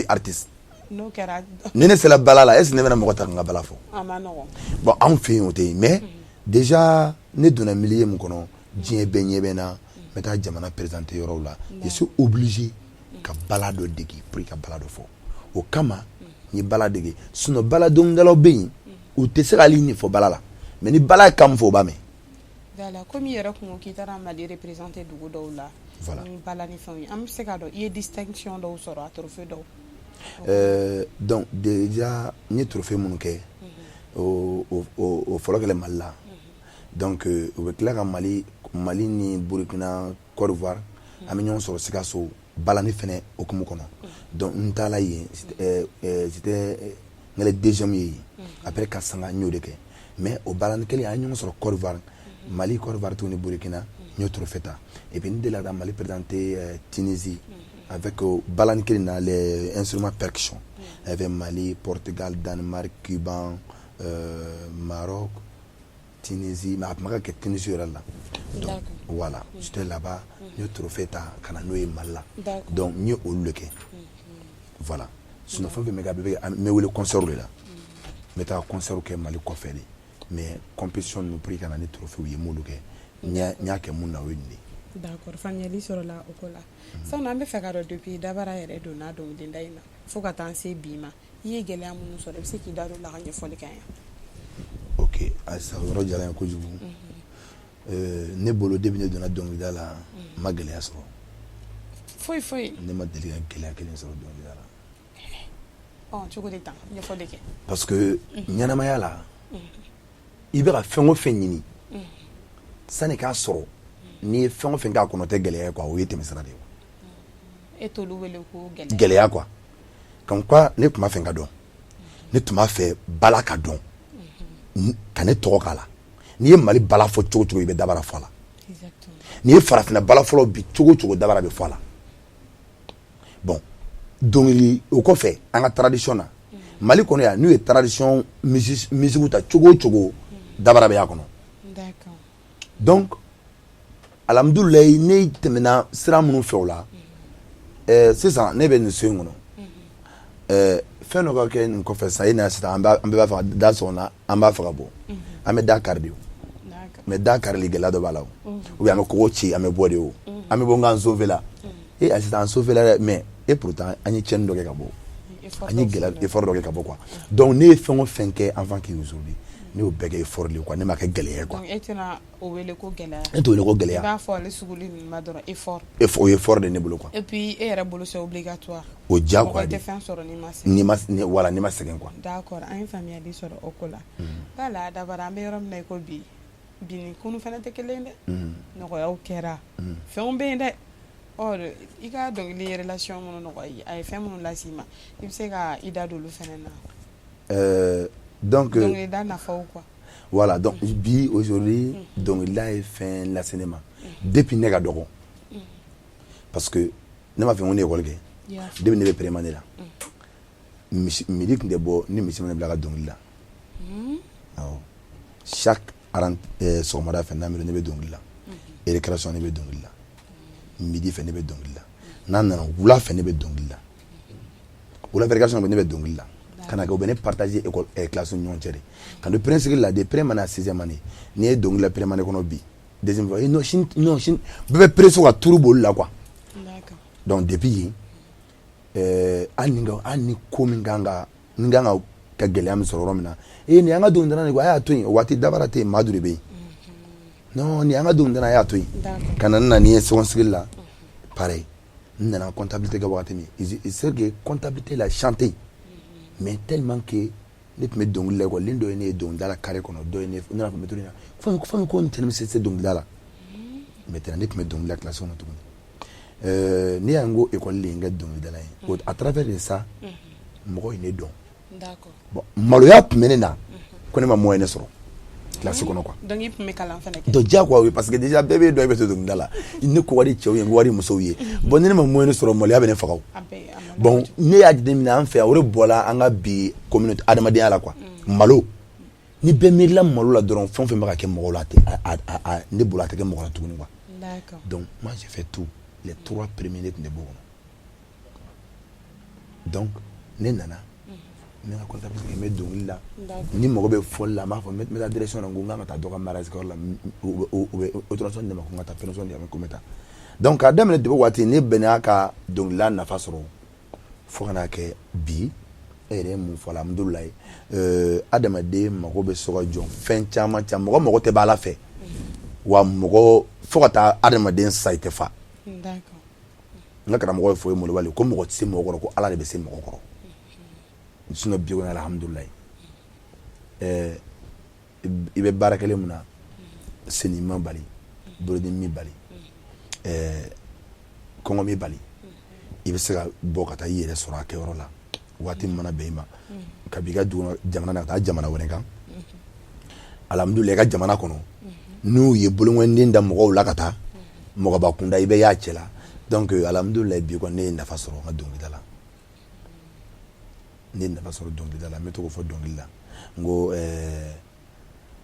Speaker 2: artiste.
Speaker 1: N'o kɛra.
Speaker 2: Ni ne sera bala la, est ce que ne bɛna mɔgɔ ta ka n ka bala fɔ?
Speaker 1: A ma nɔgɔn.
Speaker 2: Bon, anw fɛ yen o tɛ yen. Mais déjà ne donna milieu min kɔnɔ, diɲɛ bɛɛ ɲɛ bɛ n na, n bɛ taa jamana présenter yɔrɔw la, je suis obligé ka bala dɔ dege pour ka bala dɔ fɔ. O kama n ye bala dege. Sinon bala dɔnkilidalaw bɛ yen, u tɛ se ka hali nin fɔ bala la, mais ni bala ye kan min fɔ, u b'a mɛn.
Speaker 1: Voilà, komi i yɛrɛ kun ko k'i taara Mali représenter dugu dɔw la.
Speaker 2: Voilà.
Speaker 1: Ni bala ni fɛnw ye, an bɛ se k'a dɔn i ye distinction dɔw sɔrɔ, a trophée dɔw?
Speaker 2: Donc déjà n ye trophée minnu kɛ, o fɔlɔ kɛlen Mali la. Donc u bɛ tila ka Mali ni Burukina, Côte d'Ivoire, an bɛ ɲɔgɔn sɔrɔ Sikaso balani fɛnɛ hokumu kɔnɔ. Donc n taala yen, c'était n kɛlen deuxième ye yen. Après ka sanga, n y'o de kɛ. Mais o balani kelen, an ye ɲɔgɔn sɔrɔ Côte d'Ivoire, Mali, Côte d'Ivoire tuguni, Burukina, n y'o trophée ta. Et puis n delila ka taa Mali présenter Tunisie avec balani kelen na, les instruments percussion. Il y avait Mali, Portugal, Danemark, Cuba, Maroc, Tunisie, mais a tun ma ka kɛ Tunisie yɛrɛ la. Donc voilà, j'étais là-bas, n ye trophée ta ka na n'o ye Mali la. Donc n ye olu de kɛ. Voilà. Sinon fɛn fɛn bɛ kɛ, a bɛɛ bɛ kɛ, n bɛ wele concert de la. N bɛ taa concert kɛ Mali kɔfɛ de. Mais compétition ninnu, pour ka na ni trophée ye, n m'olu kɛ. N y'a kɛ mun na, o ye nin de ye.
Speaker 1: D'accord, faamuyali sɔrɔla o ko la. Sisan an bɛ fɛ k'a dɔn, depuis Dabara yɛrɛ donna dɔnkilida in na fo ka taa se bi ma, i ye gɛlɛya minnu sɔrɔ, i bɛ se k'i da don o la ka ɲɛfɔli kɛ an ye?
Speaker 2: Ok, ayisa, o yɔrɔ diyara n ye kojugu. Ne bolo, depuis ne donna dɔnkilida la, n ma gɛlɛya sɔrɔ.
Speaker 1: Foyi foyi?
Speaker 2: Ne ma deli ka gɛlɛya kelen sɔrɔ dɔnkilida la.
Speaker 1: Cogo di tan? Ɲɛfɔli kɛ.
Speaker 2: Parce que ɲɛnamaya la, i bɛ ka fɛn o fɛn ɲini, sani k'a sɔrɔ, n'i ye fɛn o fɛn k'a kɔnɔ, tɛ gɛlɛya ye quoi, o ye tɛmɛsira de ye.
Speaker 1: E t'olu wele ko gɛlɛya?
Speaker 2: Gɛlɛya quoi, comme quoi ne tun b'a fɛ ka dɔn, ne tun b'a fɛ bala ka dɔn, ka ne tɔgɔ k'a la. N'i ye Mali bala fɔ cogo cogo, i bɛ Dabara fɔ a la. N'i ye farafinna bala fɔlɔ bi cogo cogo, Dabara bɛ fɔ a la. Bon, dɔnkili o kɔfɛ, an ka tradition na Mali kɔnɔ yan, n'u ye tradition musique ta cogo o cogo, Dabara bɛ y'a kɔnɔ. Donc alhamdulilayi, ne tɛmɛna sira minnu fɛ o la, sisan ne bɛ nin so in kɔnɔ. Fɛn dɔ ka kɛ nin kɔfɛ sisan, e na sisan, an bɛɛ b'a fɛ ka da sɔgɔna, an b'a fɛ ka bɔ, an bɛ da kari de o. Mais da karili, gɛlɛya dɔ b'a la o. Ou bien an bɛ kogo ci, an bɛ bɔ de o. An bɛ bɔ n k'an sauver la. E a sisan, an sauver la dɛ, mais et pourtant an ye tiɲɛni dɔ kɛ ka bɔ, an ye gɛlɛya, effort dɔ kɛ ka bɔ quoi. Donc ne ye fɛn o fɛn kɛ avant qu'aujourd'hui, ne y'o bɛɛ kɛ effort de ye quoi, ne ma kɛ gɛlɛya ye quoi.
Speaker 1: Donc e tɛna o wele ko gɛlɛya?
Speaker 2: Ne t'o wele ko gɛlɛya.
Speaker 1: I b'a fɔ ale suguli ninnu ma dɔrɔn effort.
Speaker 2: O ye effort de ne bolo quoi.
Speaker 1: Et puis e yɛrɛ bolo, c'est obligatoire.
Speaker 2: O diyagoya.
Speaker 1: Mɔgɔ tɛ fɛn sɔrɔ n'i ma sɛgɛn.
Speaker 2: N'i ma ni, voilà, n'i ma sɛgɛn quoi.
Speaker 1: D'accord, an ye faamuyali sɔrɔ o ko la. Voilà, Dabara, an bɛ yɔrɔ min na i ko bi, bi ni kunu fana tɛ kelen ye dɛ. Nɔgɔyaw kɛra, fɛnw bɛ yen dɛ. Ɔ, i ka dɔnkili ye relation minnu nɔgɔya, a ye fɛn minnu las'i ma, i bɛ se ka i da don olu fana na?
Speaker 2: Donc
Speaker 1: dɔnkilida nafaw quoi.
Speaker 2: Voilà, donc bi, aujourd'hui, dɔnkilida ye fɛn lase ne ma depuis ne ka dɔgɔ, parce que ne m'a fɛ ko ne ye école kɛ. Depuis ne bɛ première année la, misi midi tun tɛ bɔ ni misi ma ne bila ka dɔnkili la. Awɔ, chaque sɔgɔmada fɛ, n'an bɛ, ne bɛ dɔnkili la. Récréation, ne bɛ dɔnkili la. Midi fɛ, ne bɛ dɔnkili la. N'an nana wula fɛ, ne bɛ dɔnkili la. Wula fɛ récréation, ne bɛ dɔnkili la. Ka na kɛ u bɛ ne partager école classe ni ɲɔgɔn cɛ de. Ka don premier cycle la, de première année à sixième année, n'i ye dɔnkili la première année kɔnɔ bi, deuxième fois, eh non, sini, non, sini, bɛɛ bɛ presser ka turu boli la quoi. Donc depuis yen, hali ni ko min kan ka n kan ka gɛlɛya min sɔrɔ yɔrɔ min na, ee, nin y'an ka dɔnkilidala de ko, a y'a to yen. O waati Dabara tɛ yen, Madu de bɛ yen. Non, nin y'an ka dɔnkilidala, a y'a to yen. Ka na n na ni ye second cycle la, pareil, n nana comptabilité kɛ wagati min, c'est que comptabilité la chanter, mais tellement que ne tun bɛ dɔnkili la, ekɔliden dɔ ye ne ye dɔnkilida la carré kɔnɔ, dɔ ye ne nana fɔ maître ɲɛna fɛn ko nin tɛ ne se dɔnkilida la. Maintenant ne tun bɛ dɔnkili la classe kɔnɔ tuguni. Ne y'a n ko école de ye n kɛ dɔnkilidala ye. À travers de ça, mɔgɔw ye ne dɔn. Bon, maloya tun bɛ ne na ko ne ma moyen sɔrɔ classe kɔnɔ quoi.
Speaker 1: Donc i tun bɛ kalan fana kɛ?
Speaker 2: Donc diyagoya oui, parce que déjà bɛɛ b'e dɔn, i bɛ to dɔnkilida la. Ne ko ka di cɛw ye, n ko ka di musow ye. Bon, ni ne ma moyen sɔrɔ, maloya bɛ ne faga o. Bon, ne y'a jateminɛ, an fɛ yan, o de bɔra an ka bi communauté adamadenya la quoi. Malo, ni bɛɛ miirila malo la dɔrɔn, fɛn o fɛn bɛ ka kɛ mɔgɔw la, a tɛ a ne bolo, a tɛ kɛ mɔgɔ la tuguni quoi. Donc moi, j'ai fait tout, les trois premiers, ne tun tɛ bɔ o kɔnɔ. Donc ne nana, n bɛ n ka comptabilité kɛ, n bɛ dɔnkili la. Ni mago bɛ fɔli la, n b'a fɔ n bɛ taa direction na, n ko n kan ka taa dɔ ka mariage kɛyɔrɔ la, u bɛ autorisation di ne ma ko n ka taa, permission di yan, ko n bɛ taa. Donc k'a daminɛ depuis waati, ne bɛn'a ka dɔnkilida nafa sɔrɔ fo ka n'a kɛ bi. E yɛrɛ ye mun fɔ alhamdulilayi, adamaden mago bɛ so ka jɔ fɛn caman caman, mɔgɔ mago tɛ b'a la fɛ wa, mɔgɔ fo ka taa adamaden sa, i tɛ fa. N ka karamɔgɔ ye fɔ ye Molobali ko mɔgɔ tɛ se mɔgɔ kɔrɔ, ko Ala de bɛ se mɔgɔ kɔrɔ. Sinon bi kɔni, alhamdulilayi, i bɛ baara kelen mun na, sen ma bali, bolodimi bali, kɔngɔ mi bali, i bɛ se ka bɔ ka taa i yɛrɛ sɔrɔ a kɛyɔrɔ la waati min mana bɛn i ma, ka b'i ka jamana na ka taa jamana wɛrɛ kan. Alhamdulilayi, i ka jamana kɔnɔ, n'u ye bolonkɔnden da mɔgɔw la ka taa mɔgɔba kunda, i bɛ y'a cɛ la. Donc alhamdulilayi, bi kɔni ne ye nafa sɔrɔ n ka dɔnkilida la, ne ye nafa sɔrɔ dɔnkilida la. N bɛ to k'o fɔ dɔnkili la, n ko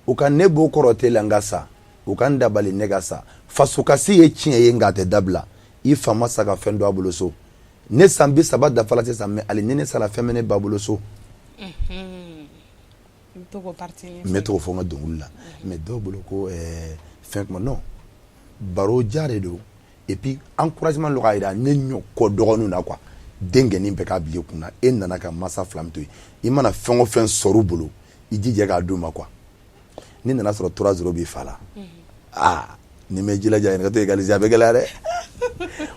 Speaker 2: u ka ne bɔ kɔrɔ tɛ la n ka sa, u ka n dabali ne ka sa. Fasokasi ye tiɲɛ ye, nka a tɛ dabila. I fa ma sa ka fɛn don a bolo so. Ne san 30 dafala sisan, mais hali ni ne sara, fɛn bɛ ne ba bolo so. N bɛ to k'o fɔ n ka dɔnkili la. Mais dɔw bolo ko fɛn kuma, non, baro ja de don et puis encouragement dɔ k'a jira ne ɲɔ kɔ dɔgɔninw na quoi. Denkɛnin bɛɛ k'a bila i kunna, e nana ka masa fila min to yen, i mana fɛn o fɛn sɔrɔ u bolo, i jija k'a d'u ma quoi. N'i nana sɔrɔ 3-0 b'i fa la, aa, n'i m'i jilaja yanni ka to égaliser, a bɛ gɛlɛya dɛ.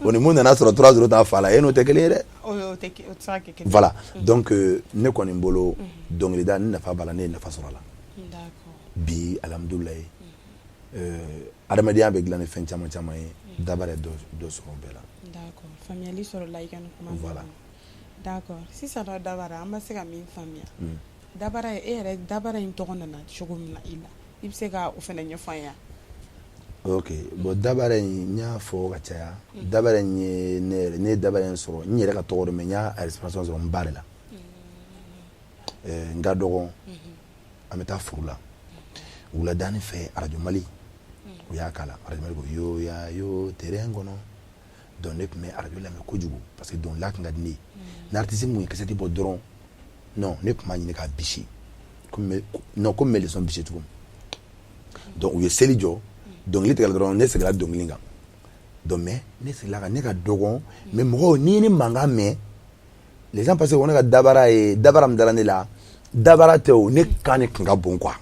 Speaker 2: O ni mun nana sɔrɔ 3-0 t'a fa la, e n'o tɛ kelen ye dɛ. Voilà, donc ne kɔni bolo, dɔnkilida ni nafa b'a la, ne ye nafa sɔrɔ a la bi, alhamdulilayi. Adamadenya bɛ dilan ni fɛn caman caman ye, dabara ye dɔ sɔrɔ o bɛɛ la.
Speaker 1: D'accord, faamuyali sɔrɔla i ka nin kuma.
Speaker 2: Voilà.
Speaker 1: D'accord, sisan nɔ Dabara, an bɛ se ka min faamuya, Dabara e yɛrɛ, Dabara in tɔgɔ nana cogo min na i la, i bɛ se ka o fana ɲɛfɔ an ye?
Speaker 2: Ok, bon, dabara in, n y'a fɔ ka caya, dabara in ye ne yɛrɛ, ne ye dabara in sɔrɔ n yɛrɛ ka tɔgɔ dɔn, mais n y'a inspiration sɔrɔ n ba de la. N ka dɔgɔ, an bɛ taa foro la wuladani fɛ, Arajo Mali u y'a k'a la, Arajo Mali ko yo ya yo terrain kɔnɔ. Donc ne tun bɛ arajo lamɛn kojugu parce que dɔnkilida tun ka di ne ye. Ni artiste mun ye cassette bɔ dɔrɔn, non, ne tun b'a ɲini k'a bisi komi, non, komi n bɛ leçon bisi cogo min. Donc u ye seli jɔ, dɔnkili tigɛla dɔrɔn, ne seginna dɔnkili kan. Donc mais ne seginna kan, ne ka dɔgɔn, mais mɔgɔw, n'i ye ne mankan mɛn, les gens pensent que ne ka dabara ye dabara min dara ne la. Dabara tɛ o, ne kan de tun ka bon quoi.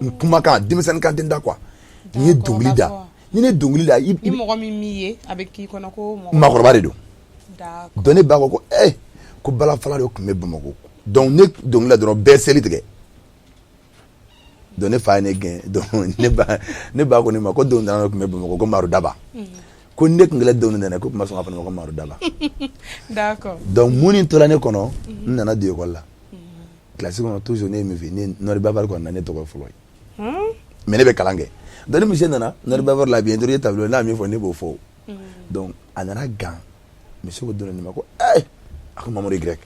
Speaker 2: N kumakan denmisɛnnin kan tɛ n da quoi. N ye dɔnkili da, ni ne dɔnkili da
Speaker 1: i, ni mɔgɔ min m'i ye, a bɛ k'i kɔnɔ ko mɔgɔ
Speaker 2: maakɔrɔba de don. Donc ne ba ko ko ko balafala de tun bɛ Bamakɔ. Donc ne dɔnkili la dɔrɔn, bɛɛ seli tigɛ. Donc ne fa ye ne gɛn. Donc ne ba ko ne ma ko dɔnkilidala dɔ tun bɛ Bamakɔ ko Maro Daba, ko ne tun kɛlen dɔnkili nana ko tun ma sɔn ka fɔ ne ma ko Maro Daba. Donc mun nin tora ne kɔnɔ, n nana don école la, classe kɔnɔ toujours, ne ye min fɔ, ne Nɔri Bavard kɔni na, ne tɔgɔ ye fɔlɔ ye, mais ne bɛ kalan kɛ. Donc ni monsieur nana Nɔri Bavard la, bi introduire tableau, n'a ye min fɔ, ne b'o fɔ. Donc a nana gan, monsieur ko donna ne ma ko a ko Mamadu Y,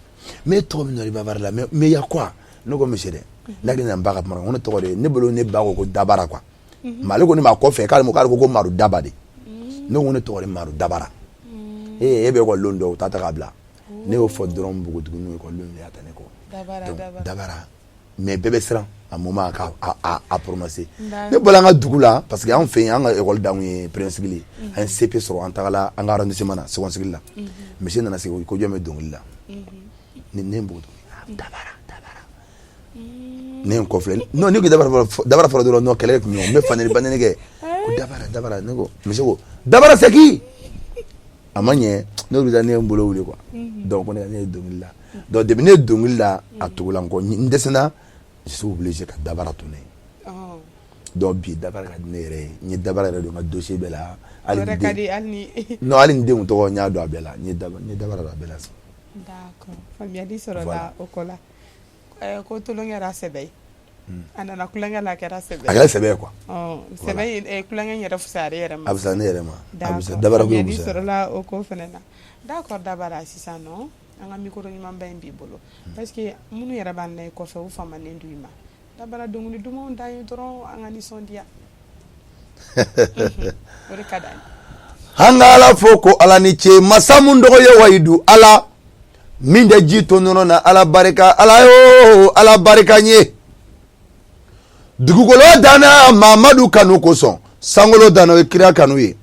Speaker 2: mais e tɔgɔ bɛ Nɔri Bavard la, mais y a quoi? Ne ko monsieur dɛ, ne hakili nana n ba ka kuma na, ko ne tɔgɔ de ne bolo, ne ba ko ko Dabara quoi, mais ale ko ne ma kɔfɛ k'ale ko k'ale ko Maro Daba de. Ne ko ne tɔgɔ de Maro Dabara. E bɛ ekɔlidenw dɔn, u t'a ta k'a bila. Ne y'o fɔ dɔrɔn, npogotigininw ekɔlidenw de y'a ta ne kɔ. Donc Dabara, mais bɛɛ bɛ siran a moment k'a a prononcer. Ne bɔra an ka dugu la parce que anw fɛ yen, an ka école dan ye premier cycle ye, an ye CP sɔrɔ, an tagala an ka arrondissement na second cycle la. Monsieur nana sigi ko jɔn bɛ dɔnkili la? Ne ne npogotigi Dabara, Dabara, ne ye n kɔfilɛ, non, ne ko Dabara fɔlɔ, Dabara fɔlɔ dɔrɔn, non, kɛlɛ tun bɛ yen, n bɛ fanɛni banɛni kɛ ko Dabara, Dabara. Ne ko monsieur ko Dabara c'est qui? A ma ɲɛ, ne wulila, ne ye n bolo wuli quoi. Donc ko ne ye dɔnkili la. Donc depuis ne ye dɔnkili la, a tugula n kɔ, n dɛsɛna, je suis obligé ka Dabara to ne ye. Donc bi Dabara ka di ne yɛrɛ ye, n ye Dabara yɛrɛ don n ka dossier bɛɛ la.
Speaker 1: Hali ni den,
Speaker 2: non, hali ni denw tɔgɔ, n y'a don a bɛɛ la, n ye Dabara don a bɛɛ la.
Speaker 1: D'accord, faamuyali sɔrɔla o ko la. Ko tolon kɛra sɛbɛ ye, a nana tulonkɛ la, a kɛra sɛbɛ.
Speaker 2: A kɛra sɛbɛ ye quoi.
Speaker 1: Sɛbɛ, tulonkɛ in yɛrɛ fisayara e yɛrɛ ma.
Speaker 2: A fisayara ne yɛrɛ ma, a fisayara, Dabara ko
Speaker 1: in fisayara. Sɔrɔla o ko fana na. D'accord, Dabara, sisan nɔ an ka micro ɲumanba in b'i bolo parce que minnu yɛrɛ b'an na i kɔfɛ, u famanen don i ma. Dabara, dɔnkili dumanw d'an ye dɔrɔn, an ka nisɔndiya, o de ka d'an
Speaker 2: ye. An ka Ala fo ko Ala ni ce, masa mun dɔgɔ ye wayidu, Ala min tɛ ji to nɔnɔ na, Ala barika, Ala yo, Ala barika n ye. Dugukolo danna Mamadu kanu kosɔn, sankolo danna, o ye kira kanu ye.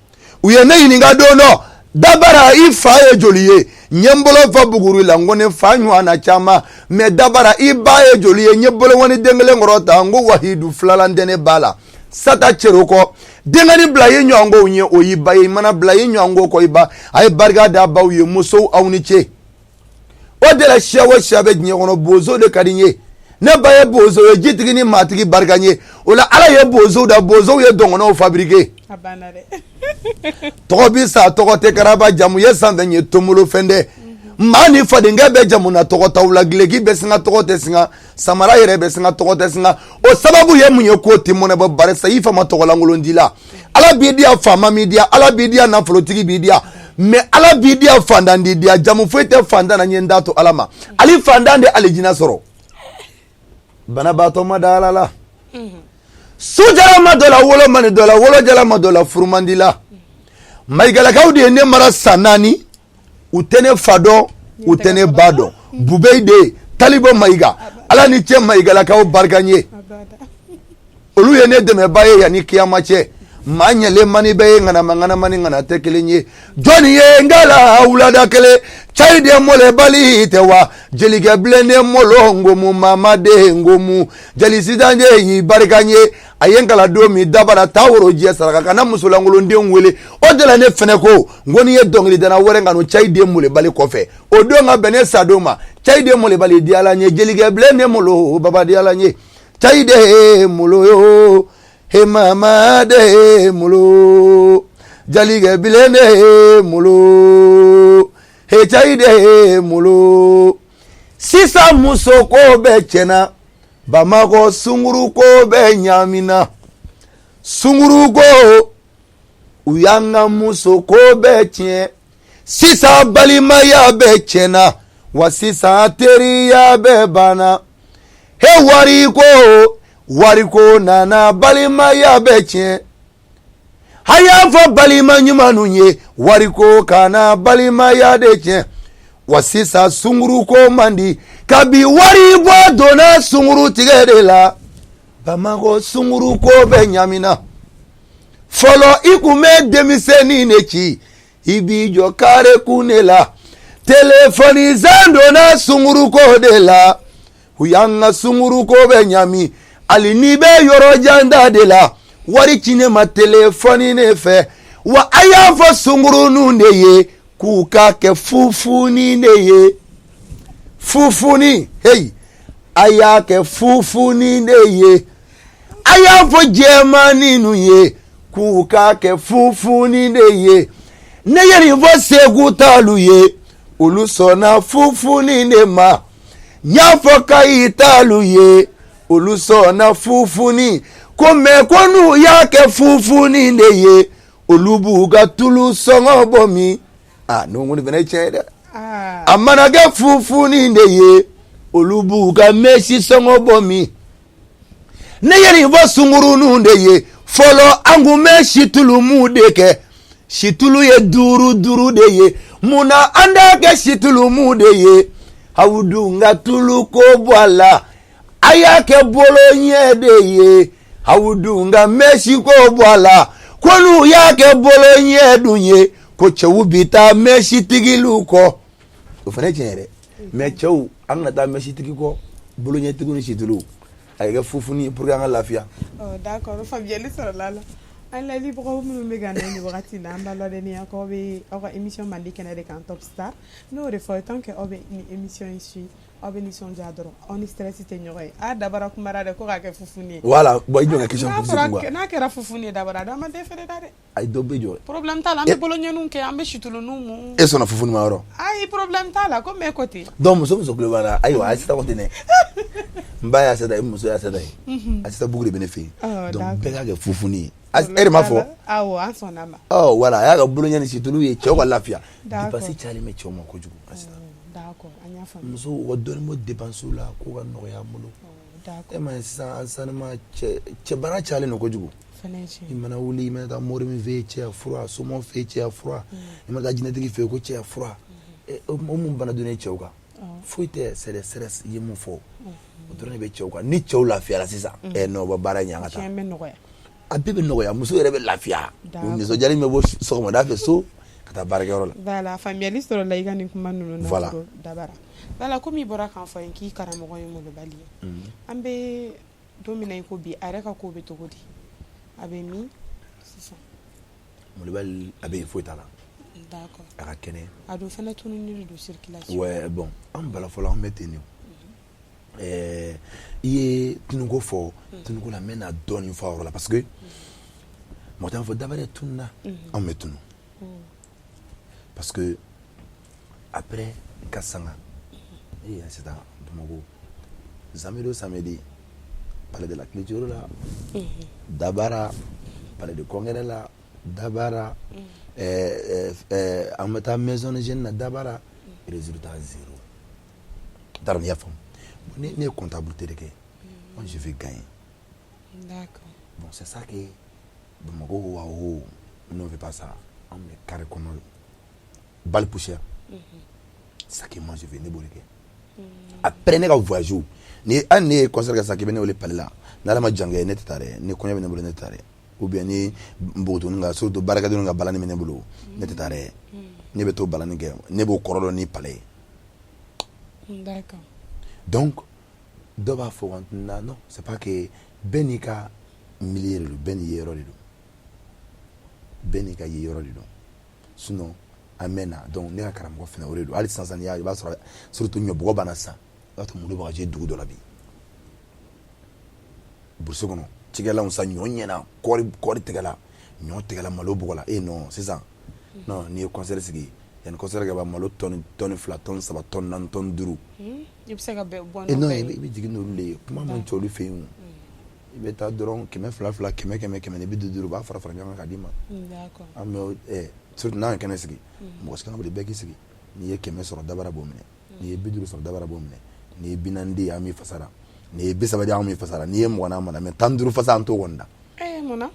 Speaker 2: U ye ne ɲininka don dɔ, Dabara, i fa ye joli ye? N ye n bolo fa buguri la, n ko ne fa ɲɔgɔnna caman. Mais Dabara, i ba ye joli ye? N ye bolokɔni den kelen kɔrɔ ta, n ko wahidu filalan tɛ ne ba la, sata cero kɔ. Denkɛni bila i ɲɔgɔnkow ɲɛ, o y'i ba ye. I mana bila i ɲɔgɔnko kɔ, i ba. A ye barika da baw ye. Musow, aw ni ce. O de la, siya o siya bɛ diɲɛ kɔnɔ, bozo de ka di n ye. Ne ba ye bozo ye, jitigi ni maatigi barika n ye. O la, Ala ye bozow da, bozow ye dɔngɔnɔw fabriqué. Tɔgɔ bi sa, tɔgɔ tɛ karaba, jamu ye sanfɛ ye, tomolo fɛn dɛ. Maa ni fadenkɛ bɛ jamu na, tɔgɔ t'aw la. Gileki bɛ singa, tɔgɔ tɛ singa. Samara yɛrɛ bɛ singa, tɔgɔ tɛ singa. O sababu ye mun ye? K'o tɛ mɔnɛ bɔ, barisa i fa ma tɔgɔlankolon di la. Ala b'i diya, faama m'i diya. Ala b'i diya, nafolotigi b'i diya, mais Ala b'i diya, fantan t'i diya. Jamu foyi tɛ fantan na, n ye n da to Ala ma. Ali fantan de alijina sɔrɔ, banabaatɔ ma da Ala la. Sujala ma dɔ la, wolo man di dɔ la, wolojala ma dɔ la, furu man di la. Mayigalakaw de ye ne mara san 4, u tɛ ne fa dɔn, u tɛ ne ba dɔn. Bubeyi de Talibo Mayiga, Ala ni cɛ, Mayigalakaw barika n ye, olu ye ne dɛmɛba ye yanni kiyama cɛ. Maa ɲɛlen man di bɛɛ ye, ŋanama ŋanama ni ŋana tɛ kelen ye. Jɔnni ye n kala wulada kelen cayi den molobali tɛ wa? Jelikɛ bilennen molo ngomu mamaden ngomu jeli sitanjɛ y'i barika n ye. A ye n kala don min Dabara taa woro jɛ saraka kana musolankolondenw wele. O de la ne fɛnɛ ko n ko n'i ye dɔnkilidana wɛrɛ kanu cayi den molobali kɔfɛ, o don ka bɛn ne sa don ma. Cayi den molobali diyala n ye, jelikɛ bilennen molo baba diyala n ye, cayi den molo yo he mama de molo jalikɛ bilen de molo he cayi de molo. Sisan muso ko bɛɛ tiɲɛna Bamakɔ, sunguru ko bɛɛ ɲaamina. Sunguru ko u y'an ka muso ko bɛɛ tiɲɛ. Sisan balimaya bɛɛ tiɲɛna wa, sisan teriya bɛɛ banna. He wariko, wariko nana balimaya bɛɛ tiɲɛ. A y'a fɔ balima ɲumanw ye, wariko kana balimaya de tiɲɛ wa. Sisan sunguru ko man di kabi wari bɔ donna sunguru tigɛ de la. Bamakɔ sunguru ko bɛɛ ɲamina. Fɔlɔ i kun bɛ denmisɛnnin de ci, i b'i jɔ kare kun de la. Telefɔni zan donna sunguru ko de la, u y'an ka sunguru ko bɛɛ ɲami. Hali n'i bɛ yɔrɔ jan da de la, wari ci ne ma telefɔni ne fɛ wa. A y'a fɔ sungurunnu de ye k'u k'a kɛ fufuni de ye, fufuni. Hey, a y'a kɛ fufuni de ye. A y'a fɔ jɛmanninnu ye k'u k'a kɛ fufuni de ye. Ne ye nin fɔ Segu talu ye, olu sɔnna fufuni de ma. N y'a fɔ Kayi talu ye, olu sɔnna fufuni ko. Mɛ ko n'u y'a kɛ fufuni de ye, olu b'u ka tulu sɔngɔ bɔ min. Aa, ne ko nin fana ye tiɲɛ ye dɛ. A mana kɛ fufuni de ye, olu b'u ka mɛsi sɔngɔ bɔ min. Ne ye nin fɔ sungurunnu de ye. Fɔlɔ an kun bɛ situlumu de kɛ, situlu ye duuru duuru de ye. Mun na an t'a kɛ situlumu de ye? Aw dun ka tulu ko bɔ a la, a y'a kɛ bolo ɲɛ de ye. Aw dun ka mɛsi ko bɔ a la. Ko n'u y'a kɛ bolo ɲɛ dun ye, ko cɛw bi taa mɛsitigiliw kɔ. O fana ye tiɲɛ yɛrɛ. Mɛ cɛw, an kana taa mɛsitigi kɔ, boloɲɛtigiw ni situlu. A kɛ fufuni pour que an ka lafiya.
Speaker 1: D'accord, faamuyali sɔrɔla a la. An layɛlibagaw minnu bɛ ka na nin wagati na, an b'a ladɔnniya k'aw bɛ aw ka émission Mandi kɛnɛ de kan, Top Star. N'o de fɔ, tant que aw bɛ nin émission in suit, aw bɛ nisɔndiya dɔrɔn, aw ni stress tɛ ɲɔgɔn ye. A Dabara kumara dɛ, ko k'a kɛ fufuni ye.
Speaker 2: Voilà, bon, i jɔ ka question poser kun quoi.
Speaker 1: N'a kɛra fufuni ye, Dabara, dɔ ma den fɛnɛ da dɛ.
Speaker 2: Ayi, dɔ bɛ jɔ.
Speaker 1: Problème t'a la, an bɛ bolo ɲɛniw kɛ, an bɛ situluniw mun.
Speaker 2: E sɔnna fufuni ma yɔrɔ?
Speaker 1: Ayi, problème t'a la, ko mais ko ten.
Speaker 2: Donc muso tulo b'a la. Ayiwa, Asita ko ten dɛ. N ba y'a Asita ye, n muso y'a Asita ye. Asita bugu de bɛ ne fɛ yen. Donc bɛɛ k'a kɛ fufuni ye. E de m'a fɔ?
Speaker 1: Awɔ, an sɔnna ma.
Speaker 2: Ɔ voilà, a y'a ka bolo ɲɛ ni situlu ye, cɛw ka lafiya. Dépense cayalen bɛ cɛw ma kojugu, Asita.
Speaker 1: D'accord, an y'a faamu.
Speaker 2: Musow u ka dɔɔnin bɔ dépense la k'o ka nɔgɔya an bolo. E ma ye sisan an sanuma cɛ cɛbana cayalen don kojugu. I mana wuli, i mana taa mori min fɛ yen, cɛya fura, somɔgɔw fɛ yen, cɛya fura, i mana taa jinɛtigi fɛ yen, ko cɛya fura. O mun bana donnen cɛw kan? Foyi tɛ, c'est des stress. I ye mun fɔ, o dɔrɔn de bɛ cɛw kan. Ni cɛw lafiyara sisan, ɛ non, u bɛ baara ɲɛ, an ka taa. A bɛɛ bɛ nɔgɔya, muso yɛrɛ bɛ lafiya, o nisɔndiyali bɛ bɔ sɔgɔmada fɛ so ka taa baarakɛyɔrɔ la.
Speaker 1: Voilà, faamuyali sɔrɔla i ka nin kuma ninnu na. Voilà, Dabara. Voilà, komi i bɔra k'an fɔ n k'i karamɔgɔ ye molobali ye, an bɛ don min na i ko bi, a yɛrɛ ka ko bɛ cogo di? A bɛ min sisan?
Speaker 2: Molobali a bɛ yen, foyi t'a la.
Speaker 1: D'accord.
Speaker 2: A ka kɛnɛ.
Speaker 1: A dun fana tununnen don circulation.
Speaker 2: Ouais, bon, an bala fɔlɔ, an bɛ ten de. I ye tunuko fɔ, tunuko la n bɛ na dɔɔnin fɔ a yɔrɔ la, parce que mɔgɔ t'a fɔ Dabara tununa. Anw bɛ tunu parce que après ka sanga e sisan Bamakɔ, samedi o samedi, palais de la culture la Dabara, palais de congrès la Dabara, an bɛ taa maison de jeunes na Dabara, résultat zéro. T'a dɔn n'i y'a faamu. Ne ye comptabilité de kɛ, moi je vais gagner. Bon, c'est ça que Bamakɔ ko wa, nous on fait pas ça. An bɛ carré kɔnɔ bal poussière, c'est ça que moi je fais, ne b'o de kɛ. Après ne ka voyage ni hali ne ye concert kɛ sisan k'i bɛ ne wele palais la, n'Ala ma jan kɛ, ne tɛ taa dɛ. Ni kɔɲɔ bɛ ne bolo, ne tɛ taa dɛ. ou bien ni npogotiginin ka, surtout baarakɛdenw ka balani bɛ ne bolo, ne tɛ taa dɛ. Ne bɛ t'o balani kɛ, ne b'o kɔrɔ dɔn ni palais
Speaker 1: ye. D'accord.
Speaker 2: Donc dɔw b'a fɔ na, non, c'est pas que bɛɛ n'i ka milieu de don, bɛɛ n'i ye yɔrɔ de don, bɛɛ n'i ka ye yɔrɔ de don. Sinon an mɛnna. Donc ne ka karamɔgɔ fana, o de don. Hali sisan sisan, n'i y'a, i b'a sɔrɔ surtout ɲɔbɔgɔ banna sisan, i b'a sɔrɔ malo bɛ ka jɛ dugu dɔ la bi, brousse kɔnɔ, cikɛlaw sa, ɲɔ ɲɛna, kɔɔri tigɛla, ɲɔ tigɛla, malo bɔgɔ la. E non, sisan non, n'i ye concert sigi, yanni concert kɛ ban, malo tɔni 2, tɔni 3, tɔni 4, tɔni 5.
Speaker 1: I bɛ se ka bɔ.
Speaker 2: E non, i bɛ jigin n'olu de ye. Kuma man ca olu fɛ yen o. I bɛ taa dɔrɔn, 200 fila, 100 100, 150, u b'a fara fara ɲɔgɔn kan k'a d'i ma. An bɛ surtout n'an ye kɛnɛ sigi, mɔgɔ si kana boli, bɛɛ k'i sigi. N'i ye 100 sɔrɔ, Dabara b'o minɛ. N'i ye 50 sɔrɔ, Dabara b'o minɛ. N'i ye 40 di, an b'i fasara. N'i ye 30 di, an b'i fasara. N'i ye 20 d'an ma, mais 15 fasa, an t'o kɔni da.
Speaker 1: Mun na?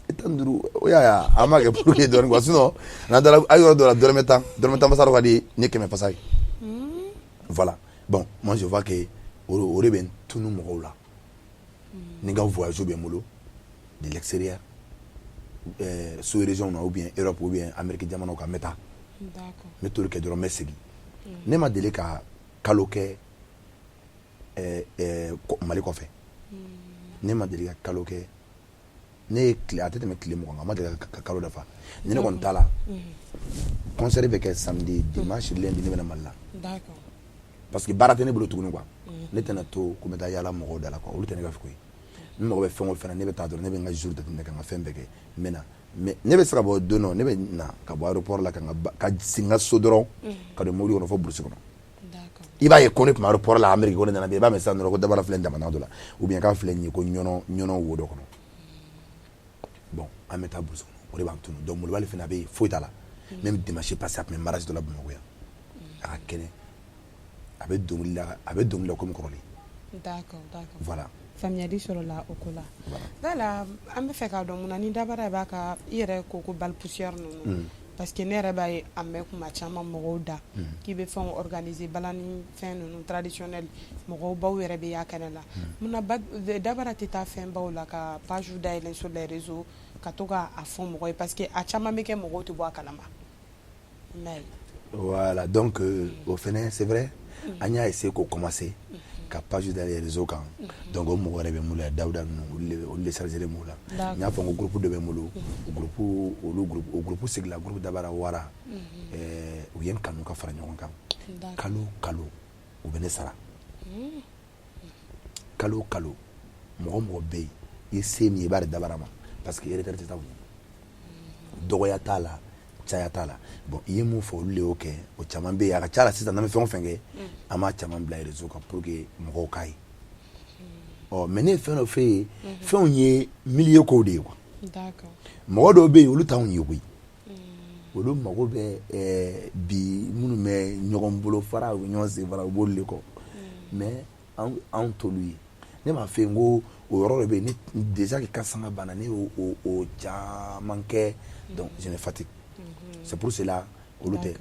Speaker 2: 15, o y'a ye, an b'a kɛ pour que dɔɔnin quoi. Sinon n'an taara a yɔrɔ dɔ la, dɔrɔmɛ 10, dɔrɔmɛ 10 fasa dɔ ka di ni 100 fasa ye. Voilà. Bon, moi je vois que o de bɛ n tunu mɔgɔw la. Ni n ka voyage bɛ n bolo de l'extérieur, sous région na, ou bien Europe, ou bien Amérique jamanaw kan, n bɛ taa, n bɛ tour kɛ dɔrɔn, n bɛ segin. Ne ma deli ka kalo kɛ Mali kɔfɛ. Ne ma deli ka kalo kɛ. Ne ye tile, a tɛ tɛmɛ tile 20 kan, n ma deli ka kalo dafa. Ni ne kɔni taa la, concert bɛ kɛ samedi, dimanche, lundi, ne bɛ na Mali la, parce que baara tɛ ne bolo tuguni quoi. Ne tɛna to ko n bɛ taa yaala mɔgɔw da la quoi. Olu tɛ ne ka ko ye. N mago bɛ fɛn o fɛn na, ne bɛ taa dɔrɔn, ne bɛ n ka jour jateminɛ ka n ka fɛn bɛɛ kɛ, n bɛ na. Mais ne bɛ se ka bɔ don dɔ, ne bɛ na ka bɔ aéroport la, ka n ka ka segin n ka so dɔrɔn, ka don mobili kɔnɔ fo brousse kɔnɔ. I b'a ye ko ne tun bɛ aéroport la Amérique, ko ne nana bi, i b'a mɛn sisan dɔrɔn ko Dabara filɛ jamana dɔ la, ou bien k'a filɛ nin ye ko ɲɔnɔ ɲɔnɔ wo dɔ kɔnɔ. Bon, an bɛ taa brousse kɔnɔ, o de b'an tunu. Donc molobali fana bɛ yen, foyi t'a la. Même dimanche passé, a tun bɛ mariage dɔ la Bamakɔ yan, a ka kɛnɛ, a bɛ dɔnkili la, a bɛ dɔnkili la komi kɔrɔlen.
Speaker 1: d'accord d'accord
Speaker 2: Voilà.
Speaker 1: Faamuyali sɔrɔla o ko la. Voilà, an bɛ fɛ k'a dɔn mun na ni Dabara b'a ka, i yɛrɛ ko ko bal poussière ninnu, parce que ne yɛrɛ b'a ye, a mɛn kuma caman mɔgɔw da k'i bɛ fɛnw organiser, balani fɛn ninnu traditionnel, mɔgɔw baw yɛrɛ bɛ y'a kɛnɛ la. Mun na Dabara tɛ taa fɛn baw la, ka page dayɛlɛ sur les réseaux, ka to k'a fɔ mɔgɔw ye? Parce que a caman bɛ kɛ, mɔgɔw tɛ bɔ a kalama.
Speaker 2: Voilà, donc o fɛnɛ, c'est vrai, an y'a essayé k'o commencer ka page dayɛlɛ réseau kan. Donc o mɔgɔ yɛrɛ bɛ n bolo yan, Dawuda ninnu, olu de chargé m'o la. N y'a fɔ n ko groupe dɔ bɛ n bolo, o groupe, olu groupe, o groupe sigila, groupe Dabara Wara. U ye n kanu ka fara ɲɔgɔn kan. Kalo kalo, u bɛ ne sara kalo kalo. Mɔgɔ mɔgɔ bɛ yen, i ye se min ye, i b'a di Dabara ma, parce que retard tɛ taa, dɔgɔya t'a la, caya t'a la. Bon, i ye mun fɔ, olu de y'o kɛ. O caman bɛ yen, a ka ca la sisan, n'an bɛ fɛn o fɛn kɛ, an b'a caman bila réseau kan pour que mɔgɔw k'a ye. Ɔ, mais ne ye fɛn dɔ f'e ye, fɛnw ye milieu kow de ye quoi. Mɔgɔ dɔw bɛ yen, olu t'anw ye koyi. Olu mago bɛ bi minnu bɛ ɲɔgɔn bolo fara, u bɛ ɲɔgɔn sen fara, u b'olu de kɔ. Mais anw t'olu ye. Ne m'a fɛ yen ko o yɔrɔ de bɛ yen. Ne déjà que ka sanga banna, ne y'o o caman kɛ, donc je me fatigue, c'est pour cela olu tɛ.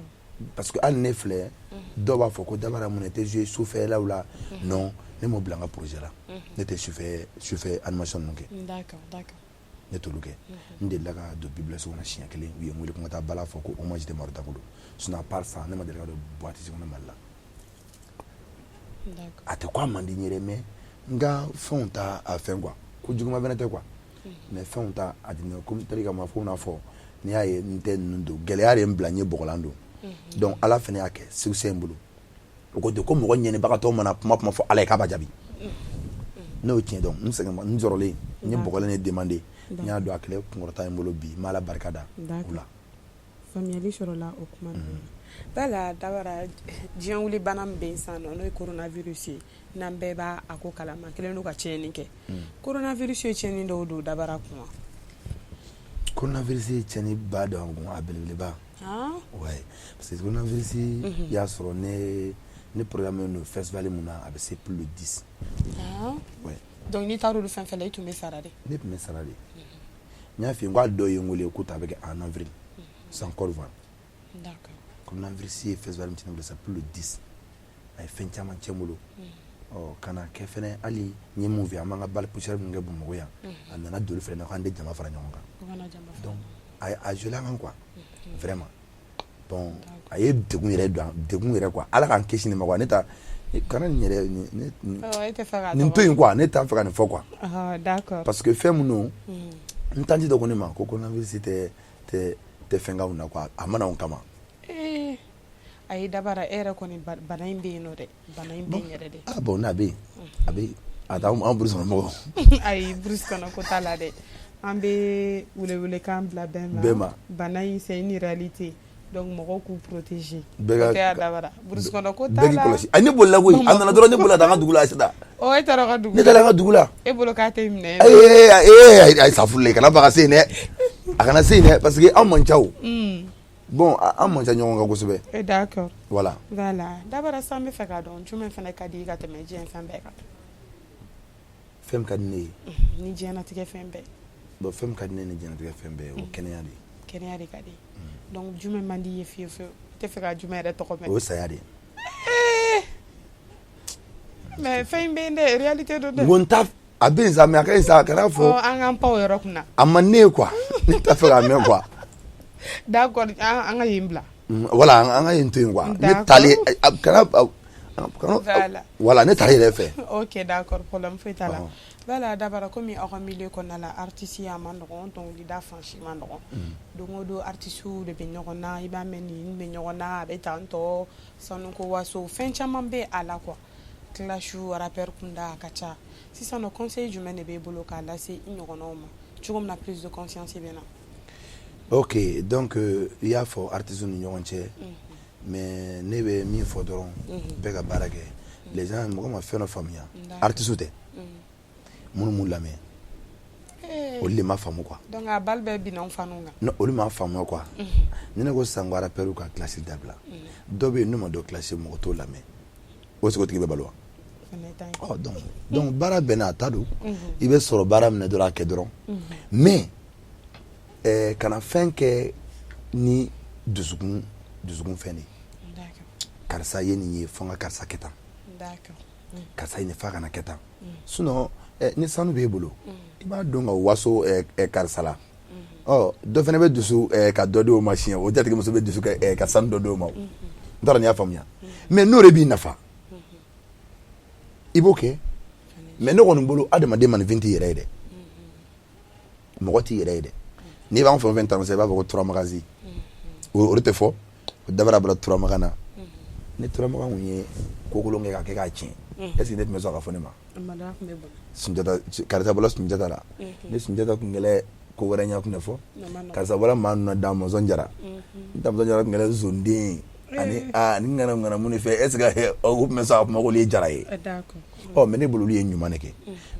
Speaker 2: Parce que hali ne filɛ, dɔw b'a fɔ ko Dabara, mun tɛ jouer sufɛlaw la? Non, ne m'o bila n ka projet la. Ne tɛ sufɛ animation ninnu kɛ. Ne t'olu kɛ. N delila ka don bibliothèque kɔnɔ siɲɛ kelen, u ye n wele ko n ka taa bala fɔ ko hommage de Maro Dagolo. Sinon, à part ça, ne ma deli ka don boîte kɔnɔ Mali la. A tɛ ko a man di n ye dɛ, mais n ka fɛnw ta a fɛn quoi, ko juguman fɛnɛ tɛ quoi, mais fɛnw ta a di ne komi tali kama fo n'a fɔ n'i y'a ye n tɛ ninnu don, gɛlɛya de ye n bila n ye bɔgɔlan don. Donc Ala fɛnɛ y'a kɛ succès n bolo. O ko ten ko mɔgɔ ɲɛnibagatɔ mana kuma kuma fɔ Ala ye, k'a b'a jaabi. N'o ye tiɲɛ dɔn, n sɛgɛn, n sɔrɔlen, n ye bɔgɔlan de demandé, n y'a don a kɛlɛ kunkɔrɔta ye n bolo bi, n b'Ala barika da o la.
Speaker 1: Faamuyali sɔrɔla o kuma ninnu na. Dabara, diɲɛ wuli bana min bɛ yen sisan nɔ, n'o ye coronavirus ye, n'an bɛɛ b'a a ko kalama, kelen don ka tiɲɛni kɛ. Coronavirus ye tiɲɛni dɔw don Dabara kun wa?
Speaker 2: Coronavirus ye tiɲɛni ba don a kun, a belebeleba. Ouais, parce que coronavirus y'a sɔrɔ ne programme don festival mun na, a bɛ se plus de 10. Ouais.
Speaker 1: Donc n'i taara olu fɛn fɛn la, i tun bɛ sara de?
Speaker 2: Ne tun bɛ sara de. N y'a f'i ye n ko hali dɔw ye n wele k'u ta bɛ kɛ en avril sans Côte d'Ivoire. Coronavirus ye festival min tiɲɛ ne bolo, c'est plus de 10. A ye fɛn caman tiɲɛ n bolo. Ɔ ka na kɛ fɛnɛ, hali n ye mun fɛ, an b'an ka bal poussière min kɛ Bamakɔ yan, a nana don olu fɛnɛ na k'an tɛ jama fara ɲɔgɔn kan. Donc a joué an kan quoi, vraiment. Bon, a ye degun yɛrɛ don, degun yɛrɛ quoi. Ala k'an kisi nin ma quoi. Ne ta kana nin yɛrɛ nin to yen quoi, ne t'a fɛ ka nin fɔ quoi.
Speaker 1: D'accord.
Speaker 2: Parce que fɛn mun don, n tantie dɔ ko ne ma ko coronavirus tɛ fɛn k'anw na quoi, a ma na anw kama.
Speaker 1: Ayi Dabara, e yɛrɛ kɔni, bana in bɛ yen nɔ dɛ, bana in bɛ yen yɛrɛ de.
Speaker 2: Ah bon, n'a bɛ yen, a bɛ yen, a t'anw brousse kɔnɔ mɔgɔ.
Speaker 1: Ayi, brousse kɔnɔ ko t'a la dɛ. An bɛ welewelekan bila bɛɛ ma.
Speaker 2: Bɛɛ ma.
Speaker 1: Bana in, c'est une réalité, donc mɔgɔw k'u protéger.
Speaker 2: Bɛɛ
Speaker 1: o tɛ ya Dabara, brousse kɔnɔ ko t'a
Speaker 2: bɛɛ k'i
Speaker 1: la.
Speaker 2: kɔlɔsi. A ne bolila koyi, a nana dɔrɔn, ne bolila ka taa an ka dugu la sisan.
Speaker 1: Ɔ, e taara aw ka dugu
Speaker 2: Ne taara an ka dugu la.
Speaker 1: E bolo k'a tɛ minɛ?
Speaker 2: Ee ee, ayi, safurulayi, kana baga se yen dɛ, a kana se yen dɛ, parce que anw man ca o. Bon, an man ca ɲɔgɔn kan kosɛbɛ.
Speaker 1: Eh, d'accord.
Speaker 2: Voilà.
Speaker 1: Voilà, Dabara, sisan n bɛ fɛ k'a dɔn, jumɛn fana ka di i ka tɛmɛ diɲɛ fɛn bɛɛ kan?
Speaker 2: Fɛn min ka di ne ye?
Speaker 1: Ni diɲɛnatigɛ fɛn bɛɛ.
Speaker 2: Bon, fɛn min ka di ne ye ni diɲɛnatigɛ fɛn bɛɛ ye, o kɛnɛya de ye.
Speaker 1: Kɛnɛya de ka di. Donc jumɛn man di i ye fiyewu fiyewu, i tɛ fɛ ka jumɛn yɛrɛ tɔgɔ mɛn?
Speaker 2: O ye saya de ye.
Speaker 1: Mais fɛn in bɛ yen dɛ, réalité don dɛ.
Speaker 2: N ko n ta a bɛ yen sa, mais a ka ɲi sa, kana fɔ.
Speaker 1: Ɔ, an k'an pan o yɔrɔ kunna.
Speaker 2: A man di ne ye quoi, ne t'a fɛ k'a mɛn quoi.
Speaker 1: D'accord, an ka yen bila.
Speaker 2: Voilà, an ka yen to yen quoi. Ne taalen kana
Speaker 1: Voilà.
Speaker 2: Voilà, ne taara yɛrɛ fɛ.
Speaker 1: Ok, d'accord, problème foyi t'a la.
Speaker 2: Ɔhɔn.
Speaker 1: Voilà, Dabara, komi aw ka milieu kɔnɔna la, artiste a man nɔgɔn, dɔnkilida fan si man nɔgɔn. Don o don artistes de bɛ ɲɔgɔn na, i b'a mɛn nin bɛ ɲɔgɔn na, a bɛ tan tɔ, sanuko waso, fɛn caman bɛ a la quoi, clash rappeur kunda a ka ca. Sisan nɔ, conseil jumɛn de b'e bolo k'a lase i ɲɔgɔnnaw ma, cogo min na prise de conscience bɛ na?
Speaker 2: Ok, donc i y'a fɔ artistes ni ɲɔgɔn cɛ, mais ne bɛ min fɔ dɔrɔn, bɛɛ ka baara kɛ. Les gens, mɔgɔ ma fɛn dɔ faamuya, artistes tɛ minnu m'u lamɛn, olu de ma faamu quoi.
Speaker 1: Donc a balle bɛɛ binna anw fanu kan.
Speaker 2: Non, olu ma faamuya quoi. Ni ne ko sisan ko rappeur ka clash dabila, dɔ bɛ yen n'o ma dɔn clash, mɔgɔ t'o lamɛn, o est-ce que o tigi bɛ balo wa?
Speaker 1: Fɛnɛ ta ye.
Speaker 2: Ɔ, donc baara bɛɛ n'a ta don. I bɛ sɔrɔ baara minɛ dɔrɔn, a kɛ dɔrɔn, mais kana fɛn kɛ ni dusukun fɛn de ye. Karisa ye nin ye, fo n ka karisa kɛ tan. Karisa ye nin, f'a kana kɛ tan. Sinon ni sanu b'e bolo, i b'a dɔn ka waso karisa la. Ɔ, dɔ fana bɛ dusu ka dɔ di o ma siɲɛ, o jatigimuso bɛ dusu ka sanu dɔ di o ma. N t'a dɔn n'i y'a faamuya, mais n'o de b'i nafa, i b'o kɛ. Mais ne kɔni bolo, adamaden maninfin t'i yɛrɛ ye dɛ, mɔgɔ t'i yɛrɛ ye dɛ. N'i b'an fɛn o fɛn ta, i b'a fɔ ko Turamakansi, o de tɛ fɔ ko Dabara bɔra Turamakan na. Ni Turamakan kun ye kokolon kɛ ka kɛ k'a tiɲɛ, est ce que ne tun bɛ sɔn ka fɔ ne ma?
Speaker 1: Maloya tun bɛ bonya.
Speaker 2: Sunjata, karisa bɔra Sunjata la. Ni Sunjata kun kɛlɛ ko wɛrɛ ɲɛ, kun tɛ fɔ.
Speaker 1: A ma nɔgɔn.
Speaker 2: Karisa bɔra maa ninnu na, Damɔzɔn Jara, ni Damɔzɔn Jara kun kɛlɛ zonden ani aa ni ŋana ŋana mun de fɛ, est ce que o tun bɛ sɔn ka kuma k'olu ye Jara ye?
Speaker 1: D'accord.
Speaker 2: Ɔ, mais ne bolo, olu ye ɲuman de kɛ.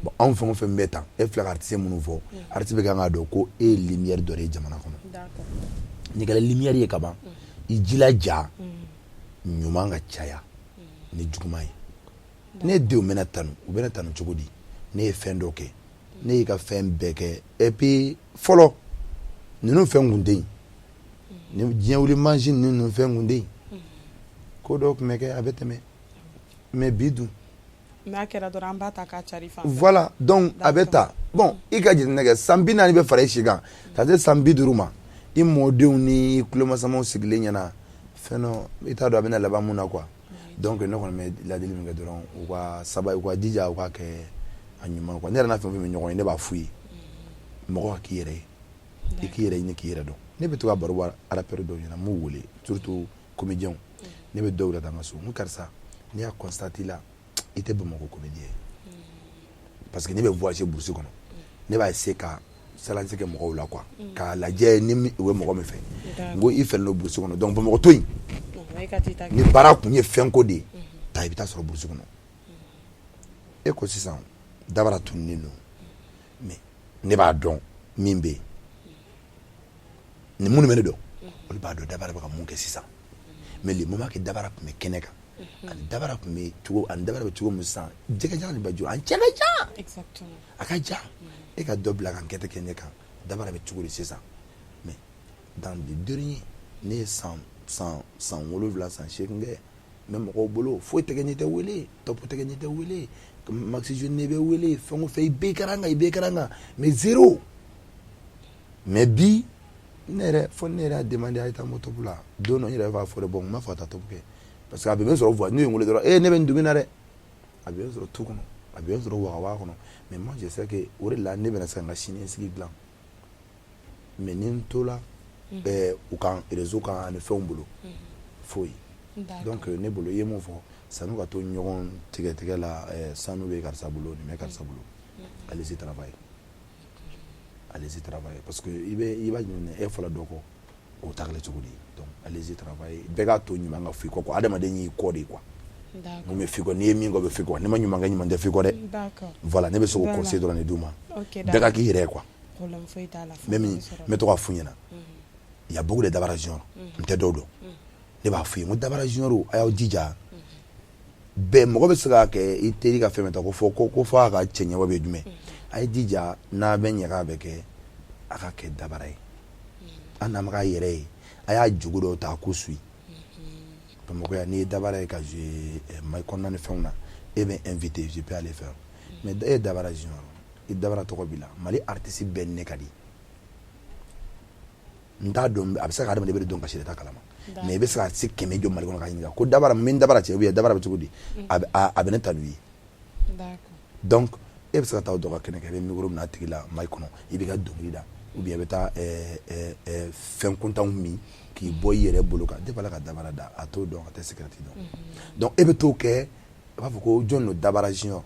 Speaker 2: Bon, anw fɛn o fɛn bɛ tan, e filɛ ka artiste minnu fɔ, artiste bɛ kan k'a dɔn ko e ye lumière dɔ de ye jamana kɔnɔ. N'i kɛra lumière ye kaban, i jilaja ɲuman ka caya ni juguman ye. Ne denw bɛna tanu, u bɛna tanu cogo di? Ne ye fɛn dɔ kɛ, ne y'i ka fɛn bɛɛ kɛ. Et puis fɔlɔ ninnu fɛn kun tɛ yen, ni diɲɛ wuli mansin ninnu fɛn kun tɛ yen, ko dɔw tun bɛ kɛ, a bɛ tɛmɛ. Mais bi dun?
Speaker 1: N'a kɛra dɔrɔn, an b'a ta k'a cari fan fɛ.
Speaker 2: Voilà, donc a bɛ ta. Bon, i ka jateminɛ kɛ, san 40 bɛ fara i si kan ka se san 50 ma, i mɔdenw ni kulomasamaw sigilen ɲɛna, fɛn dɔ, i t'a dɔn a bɛna laban mun na quoi. Donc ne kɔni bɛ ladili min kɛ dɔrɔn, u ka sabali, u ka jija, u ka kɛ a ɲuman quoi. Ne yɛrɛ n'a fɛn o fɛn bɛ ɲɔgɔn ye, ne b'a f'u ye, mɔgɔ ka k'i yɛrɛ ye, i k'i yɛrɛ ɲini, k'i yɛrɛ dɔn. Ne bɛ to ka baro bɔ rappeur dɔw ɲɛna, n b'u wele, surtout comédien. Ne bɛ dɔw la taa n ka so, n ko karisa, ne y'a constaté la, i tɛ Bamakɔ comédien ye, parce que ne bɛ voyager brousse kɔnɔ, ne b'a essayer ka challenge kɛ mɔgɔw la quoi, k'a lajɛ ni u bɛ mɔgɔ min fɛ. N ko i fɛlen don brousse kɔnɔ, donc Bamakɔ to yen.
Speaker 1: E ka t'i ta kɛ.
Speaker 2: Ni baara kun ye fɛn ko de ye, taa, i bɛ taa sɔrɔ brousse kɔnɔ. E ko sisan Dabara tununnen don, mais ne b'a dɔn min bɛ yen, ni minnu bɛ ne dɔn, olu b'a dɔn Dabara bɛ ka mun kɛ sisan. Mais le moment que Dabara tun bɛ kɛnɛ kan, ani Dabara tun bɛ cogo, ani Dabara bɛ cogo min sisan, jɛgɛjan ni baju, an cɛ ka jan. A ka jan. E ka dɔ bila ka enquête kɛ ne kan, Dabara bɛ cogo di sisan? Mais dans le dernier, ne ye san 7, san 8 kɛ. N bɛ mɔgɔw bolo, foyi tɛ kɛ n'i tɛ wele, top tɛ kɛ n'i tɛ wele, maxi jeune bɛ wele, fɛn o fɛn, i bɛɛ kɛra an kan, i bɛɛ kɛra an kan, mais zéro. Mais bi, ne yɛrɛ, fo ne yɛrɛ y'a demandé a ye taa n bɔ top la. Don dɔ n yɛrɛ b'a fɔ dɛ, bon, n m'a fɔ ka taa top kɛ parce que a bɛ n sɔrɔ voie, n'u ye n wele dɔrɔn, eh, ne bɛ nin dugu in na dɛ, a bɛ n sɔrɔ tu kɔnɔ, a bɛ n sɔrɔ wagawaga kɔnɔ. Mais moi, je sais que o de la ne bɛna se ka n ka siniɲɛsigi dilan. Mais ni n tola u kan réseau kan ani fɛnw bolo, foyi. Donc ne bolo, i ye mun fɔ, sanu ka to ɲɔgɔn tigɛ tigɛ la, sanu bɛ karisa bolo, nin bɛ karisa bolo, allez-y travailler, allez-y travailler, parce que i bɛ i b'a ɲininka e fɔla dɔ kɔ, o ta kɛlɛ cogo di? Donc allez-y travailler, bɛɛ k'a to ɲuman ka f'i kɔ quoi. Adamaden y'i kɔ de quoi. Mun bɛ f'i kɔ? N'i ye min kɔ, bɛ f'i kɔ. N'i ma ɲuman kɛ, ɲuman tɛ f'i kɔ dɛ. Voilà, ne bɛ se k'o conseil dɔrɔn de d'u ma. Bɛɛ ka k'i yɛrɛ ye quoi. Même n bɛ to k'a f'u ɲɛna, il y a beaucoup de Dabara Junior, n tɛ dɔw dɔn, ne b'a f'u ye n ko Dabara Junior, a y'aw jija bɛɛ. Mɔgɔ bɛ se k'a kɛ i teri ka fɛn bɛɛ ta ko fɔ ko fɔ a ka cɛ ɲɛbɔ bɛ jumɛn. A ye jija n'a bɛ ɲɛ k'a bɛ kɛ, a ka kɛ Dabara ye, an n'an ma k'a yɛrɛ ye, a y'a jogo dɔw ta ko suit. Bamakɔ yan, n'i ye Dabara ye ka jouer Mali kɔnɔna ni fɛnw na, e bɛ invité, je peux aller faire. Mais e ye Dabara Junior, i Dabara tɔgɔ b'i la, Mali artiste bɛɛ ni ne ka di. N t'a dɔn, a bɛ se ka adamaden bɛ dɔn ka siri t'a kalama, mais i bɛ se ka se 100 jɔ Mali kɔnɔ ka ɲininka ko Dabara min, Dabara cɛ ou bien Dabara bɛ cogo di, a bɛ ne ta n'u ye. Donc e bɛ se ka taa o dɔ ka kɛnɛ kan, i bɛ micro minɛ a tigi la Mali kɔnɔ, i b'i ka dɔnkili da, ou bien i bɛ taa fɛn kuntanw min k'i bɔ i yɛrɛ bolo kan. Depuis Ala ka Dabara da, a t'o dɔn, a tɛ cigarette dɔn. Donc e bɛ t'o kɛ, a b'a fɔ ko jɔn don Dabara Junior.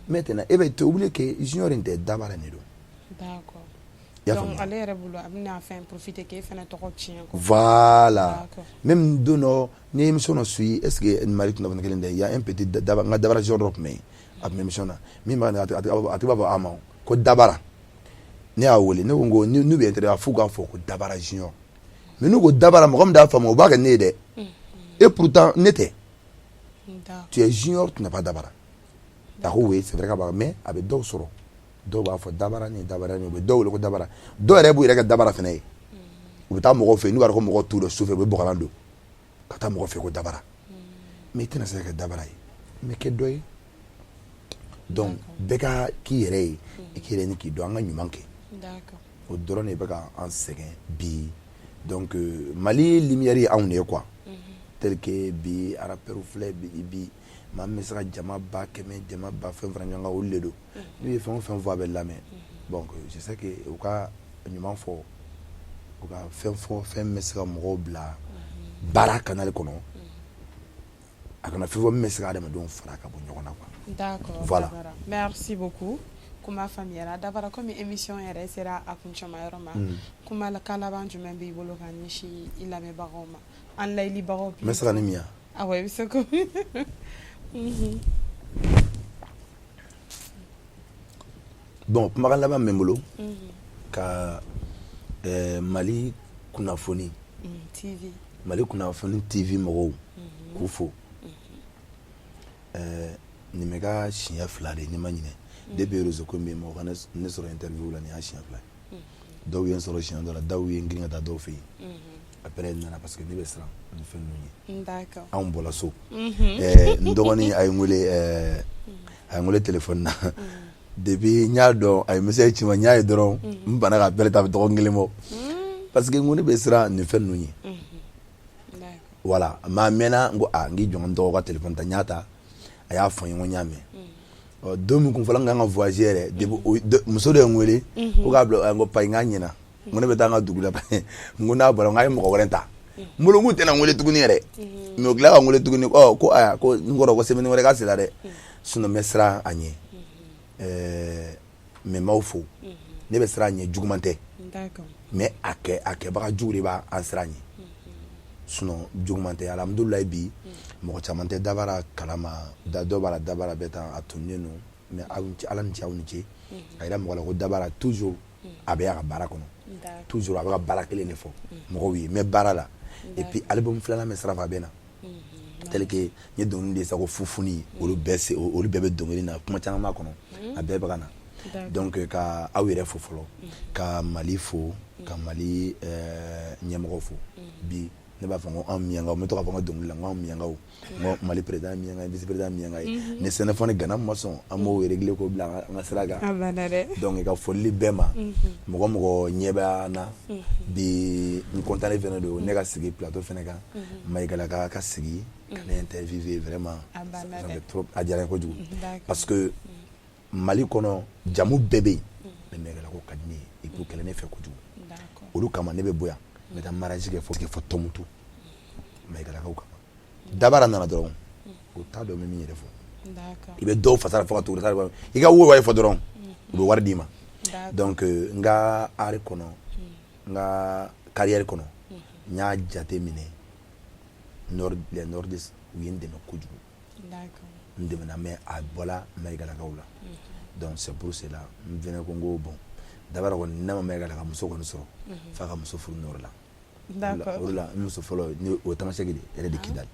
Speaker 2: Maintenant e bɛ oublier que Junior in tɛ, Dabara de don.
Speaker 1: I y'a faamu? Ale yɛrɛ bolo, a bɛna fɛn profiter k'e fana tɔgɔ tiɲɛ
Speaker 2: quoi. Voilà. Même don dɔ, ni ye émission dɔ suit, est ce que Mali kunnafoni kelen tɛ, il y a un petit Daba, n ka Dabara Junior dɔ tun bɛ yen, a tun bɛ émission na min b'a a tigi b'a fɔ a ma ko Dabara. Ne y'a wele, ne ko n'u bɛ intérêt, f'u k'a fɔ ko Dabara Junior. Mais n'u ko Dabara, mɔgɔ min t'a faamu, o b'a kɛ ne ye dɛ. Et pourtant ne tɛ. Tu es junior, tu n'es pas Dabara. A ko oui, c'est vrai k'a b'a, mais a bɛ dɔw sɔrɔ, dɔw b'a fɔ Dabara ni Dabara ni, u bɛ dɔw wele ko Dabara, dɔw yɛrɛ b'u yɛrɛ kɛ Dabara fana ye. U bɛ taa mɔgɔw fɛ yen, n'u b'a dɔn ko mɔgɔw t'u dɔn, sufɛ u bɛ bɔgɔlan don ka taa mɔgɔ fɛ ko Dabara. Mais i tɛna se ka kɛ Dabara ye, mais kɛ dɔ ye. Donc bɛɛ ka k'i yɛrɛ ye, i k'i yɛrɛ ni k'i dɔn, an ka ɲuman kɛ. O dɔrɔn de bɛ ka an sɛgɛn bi. Donc Mali lumière ye anw de ye quoi. Tel que bi rappeur filɛ bi, maa min bɛ se ka jama 100 000, jama ba fɛn fara ɲɔgɔn kan, olu de don. N'u ye fɛn o fɛn fɔ, a bɛ lamɛn. Donc je sais que u ka ɲuman fɔ, u ka fɛn fɔ, fɛn min bɛ se ka mɔgɔw bila baara canal kɔnɔ, a kana fɛn fɔ min bɛ se ka adamadenw fara ka bɔ ɲɔgɔn na quoi.
Speaker 1: D'accord.
Speaker 2: Voilà.
Speaker 1: Merci beaucoup. Kuma faamuyara. Dabara, komi émission yɛrɛ sera a kuncɛma yɔrɔ ma, kuma kan laban jumɛn b'i bolo ka ɲɛsin i lamɛnbagaw ma, an layɛlibagaw?
Speaker 2: N bɛ se ka nin min yan?
Speaker 1: Awɔ, i bɛ se ko.
Speaker 2: Bon, kumakan laban min bɛ n bolo ka Mali kunnafoni
Speaker 1: TV,
Speaker 2: Mali kunnafoni TV mɔgɔw k'u fo. Nin bɛ ka siɲɛ 2 de, ni ma ɲinɛ, depuis réseau ko min bɛ yen, mɔgɔ ka ne sɔrɔ interview la, nin y'a siɲɛ 2 ye. Dɔw ye n sɔrɔ siɲɛ dɔ la, dɔw ye n girin ka taa dɔw fɛ yen. Après n nana parce que ne bɛ siran nin fɛn ninnu
Speaker 1: ye.
Speaker 2: Anw bɔra so, n dɔgɔnin a ye n wele, a ye n wele téléphone na. Depuis n y'a dɔn a ye message ci n ma, n y'a ye dɔrɔn, n banna ka appel ta, a bɛ dɔgɔkun kelen bɔ, parce que n ko ne bɛ siran nin fɛn ninnu ye. Voilà, mais a mɛnna, n ko aa, n k'i jɔ n dɔgɔ ka téléphone ta. N y'a ta, a y'a fɔ n ye, n ko n y'a mɛn. Ɔ, don min kun fɔlɔ n kan ka voyager yɛrɛ, depuis muso dɔ ye n wele ko k'a bila, n ko payi, n k'a ɲɛna, n ko ne bɛ taa n ka dugu la, n ko n'a bɔra, n k'a ye mɔgɔ wɛrɛ ta n bolo, n k'u tɛna n wele tuguni yɛrɛ. Mais u tila ka n wele tuguni, ɔ ko aya, ko n kɔrɔ, ko semaine wɛrɛ ka sera dɛ. Sinon n bɛ siran a ɲɛ, mais n b'aw fo. Ne bɛ siran a ɲɛ, juguman tɛ, mais a kɛ a kɛbaga jugu de b'a an siran ɲɛ, sinon juguman tɛ. Alhamdulilayi, bi mɔgɔ caman tɛ Dabara kalama, dɔw b'a la Dabara bɛ tan, a tununnen don. Mais aw ni ce, Ala ni ce, aw ni ce. A yira mɔgɔ la ko Dabara toujours a bɛ a ka baara kɔnɔ, toujours a bɛ ka baara kelen de fɔ mɔgɔw ye, n bɛ baara la. Et puis album filanan bɛ sira fɛ, a bɛ na. Tel que n ye dɔnkili de sa ko fufuni, olu bɛɛ olu bɛɛ bɛ dɔnkili na, kuma caman b'a kɔnɔ, a bɛɛ bɛ ka na. Donc ka aw yɛrɛ fo fɔlɔ, ka Mali fo, ka Mali ɲɛmɔgɔ fo bi. Ne b'a fɔ ko anw miyankaw, n bɛ to k'a fɔ n ka dɔnkili la, n ko anw miyankaw, n ko Mali président ye miyanka ye, vice président ye miyanka ye. Ni sɛnɛfɔ ni Gana ma sɔn, an b'o régler k'o bila an ka sira kan. Donc ka foli bɛɛ ma, mɔgɔ mɔgɔ ɲɛ bɛ an na bi, n content fana don ne ka sigi plateau fana kan, Mayigalaka ka sigi ka ne interviewer, vraiment trop, a diyara n ye kojugu, parce que Mali kɔnɔ jamu bɛɛ bɛ yen, mais Mayigalakaw ka di ne ye et puis u kɛlen ne fɛ kojugu. Olu kama ne bɛ bɔ yan, n bɛ taa mariage kɛ fo Tɔnbukutu, Mayigalakaw kama. Dabara nana dɔrɔn, u t'a dɔn n bɛ min yɛrɛ fɔ. I bɛ dɔw fasara fo ka tugu i ka wo fɔ dɔrɔn, u bɛ wari d'i ma. Donc n ka art kɔnɔ, n ka carrière kɔnɔ, n y'a jate minɛ, nord, les nordistes, u ye n dɛmɛ kojugu. N dɛmɛna, mais a bɔla Mayigalakaw la. Donc c'est pour cela n fɛnɛ ko n ko bon, Dabara kɔni, n'a ma Mayigalaka muso kɔni sɔrɔ, f'a ka muso furu nord la. O de la n muso fɔlɔ ni o ye Tamasɛki de yɛrɛ de Kidali.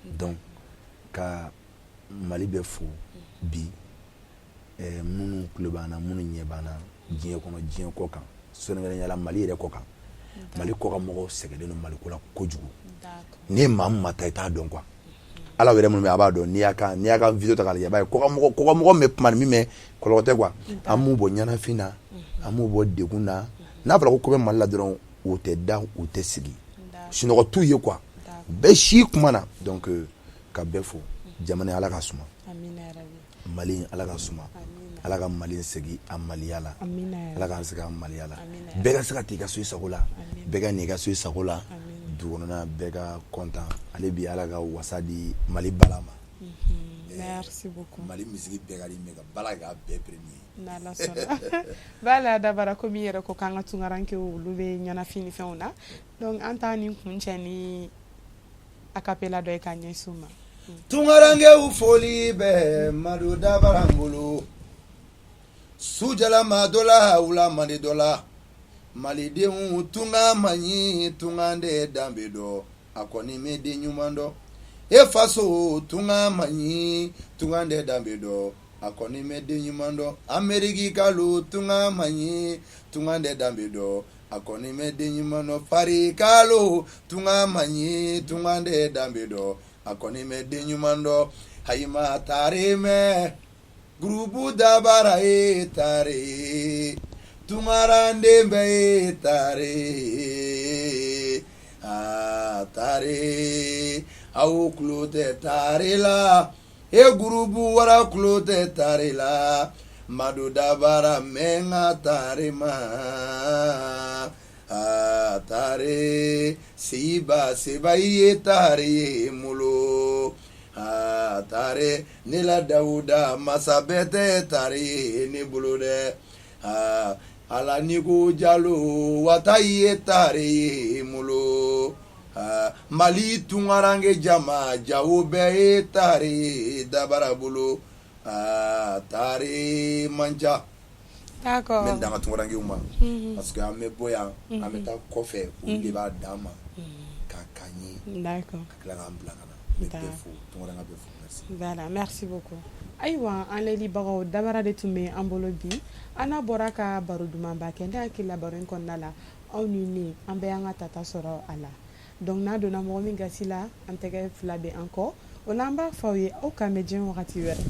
Speaker 2: Donc ka Mali bɛɛ fo bi, minnu tulo b'an na, minnu ɲɛ b'an na diɲɛ kɔnɔ, diɲɛ kɔ kan, sɛnɛkɛrɛnnenya la Mali yɛrɛ kɔ kan. Mali kɔ kan mɔgɔw sɛgɛnnen don Maliko la kojugu. N'i ye maa min ma ta, i t'a dɔn quoi. Ala yɛrɛ minnu bɛ, a b'a dɔn. N'i y'a ka vidéo ta k'a lajɛ, i b'a ye kɔkan mɔgɔ min bɛ kuma ni min mɛ kɔlɔlɔ tɛ quoi. An m'u bɔ ɲɛnafin na, an m'u bɔ degun na. N'a fɔra ko ko bɛ Mali la dɔrɔn, u tɛ da, u tɛ sigi, sunɔgɔ t'u ye quoi, u bɛ si kuma na. Donc ka bɛɛ fo. Jamana, Ala ka suma. Mali, Ala ka suma. Ala ka Mali segin a maliya la. Ala k'an segin a maliya la. Bɛɛ ka se ka t'i ka so i sago la, bɛɛ ka n'i ka so i sago la, du kɔnɔna bɛɛ ka content. Ale bi, Ala ka wasa di Mali bala ma.
Speaker 1: Merci beaucoup.
Speaker 2: Mali musique bɛɛ ka di, mais ka bala k'a bɛɛ premier.
Speaker 1: N'Ala sɔnna. Voilà, Dabara, komi i yɛrɛ ko k'an ka tunkarankew, olu bɛ ɲɛnafin ni fɛnw na, donc an t'a nin kun cɛ ni a cappella dɔ ye k'a ɲɛsin u ma.
Speaker 2: Tunkarankew, foli bɛ Madu Dabara bolo. Sujala ma dɔ la, wula man di dɔ la. Malidenw, tunga man ɲi, tunga de danbe dɔn, a kɔni bɛ den ɲuman dɔn. E faso, tunga man ɲi, tunga de danbe dɔn, a kɔni bɛ den ɲuman dɔn. Ameriki kalo, tunga man ɲi, tunga de danbe dɔn, a kɔni bɛ den ɲuman dɔn. Pari kalo, tunga man ɲi, tunga de danbe dɔn, a kɔni bɛ den ɲuman dɔn. Hayima tare mɛn groupe Dabara ye tare, tunkaranden bɛɛ ye tare, aa tare, aw tulo tɛ tare la, e groupe wara tulo tɛ tare la. Madu Dabara mɛn ka tare ma, aa tare, seba seba i ye tare ye n bolo. Aa tare, ne la Dawuda masa bɛɛ tɛ tare ye ne bolo dɛ. Aa Ala ni ko jalo wata i ye tare ye n bolo. Aa Mali tunkaranke jama jawo bɛɛ ye tare ye Dabara bolo. Aa tare man ca. N bɛ dan ka tunkarankew ma, parce que an bɛ bɔ yan, an bɛ taa kɔfɛ, olu de b'a d'an ma k'a ɲɛ ka tila k'an bila ka na. N bɛ bɛɛ fo, tunkaranke bɛɛ fo, merci.
Speaker 1: Voilà, merci beaucoup. Ayiwa, an layɛlibagaw, Dabara de tun bɛ an bolo bi. An n'a bɔra ka baro dumanba kɛ. Ne hakili la, baro in kɔnɔna la, aw ni ne, an bɛɛ y'an ka tata sɔrɔ a la. Donc n'a donna mɔgɔ min gasi la, an tɛgɛ fila bɛ an kɔ o la. An b'a fɔ aw ye, aw k'an bɛn diɲɛ wagati wɛrɛ.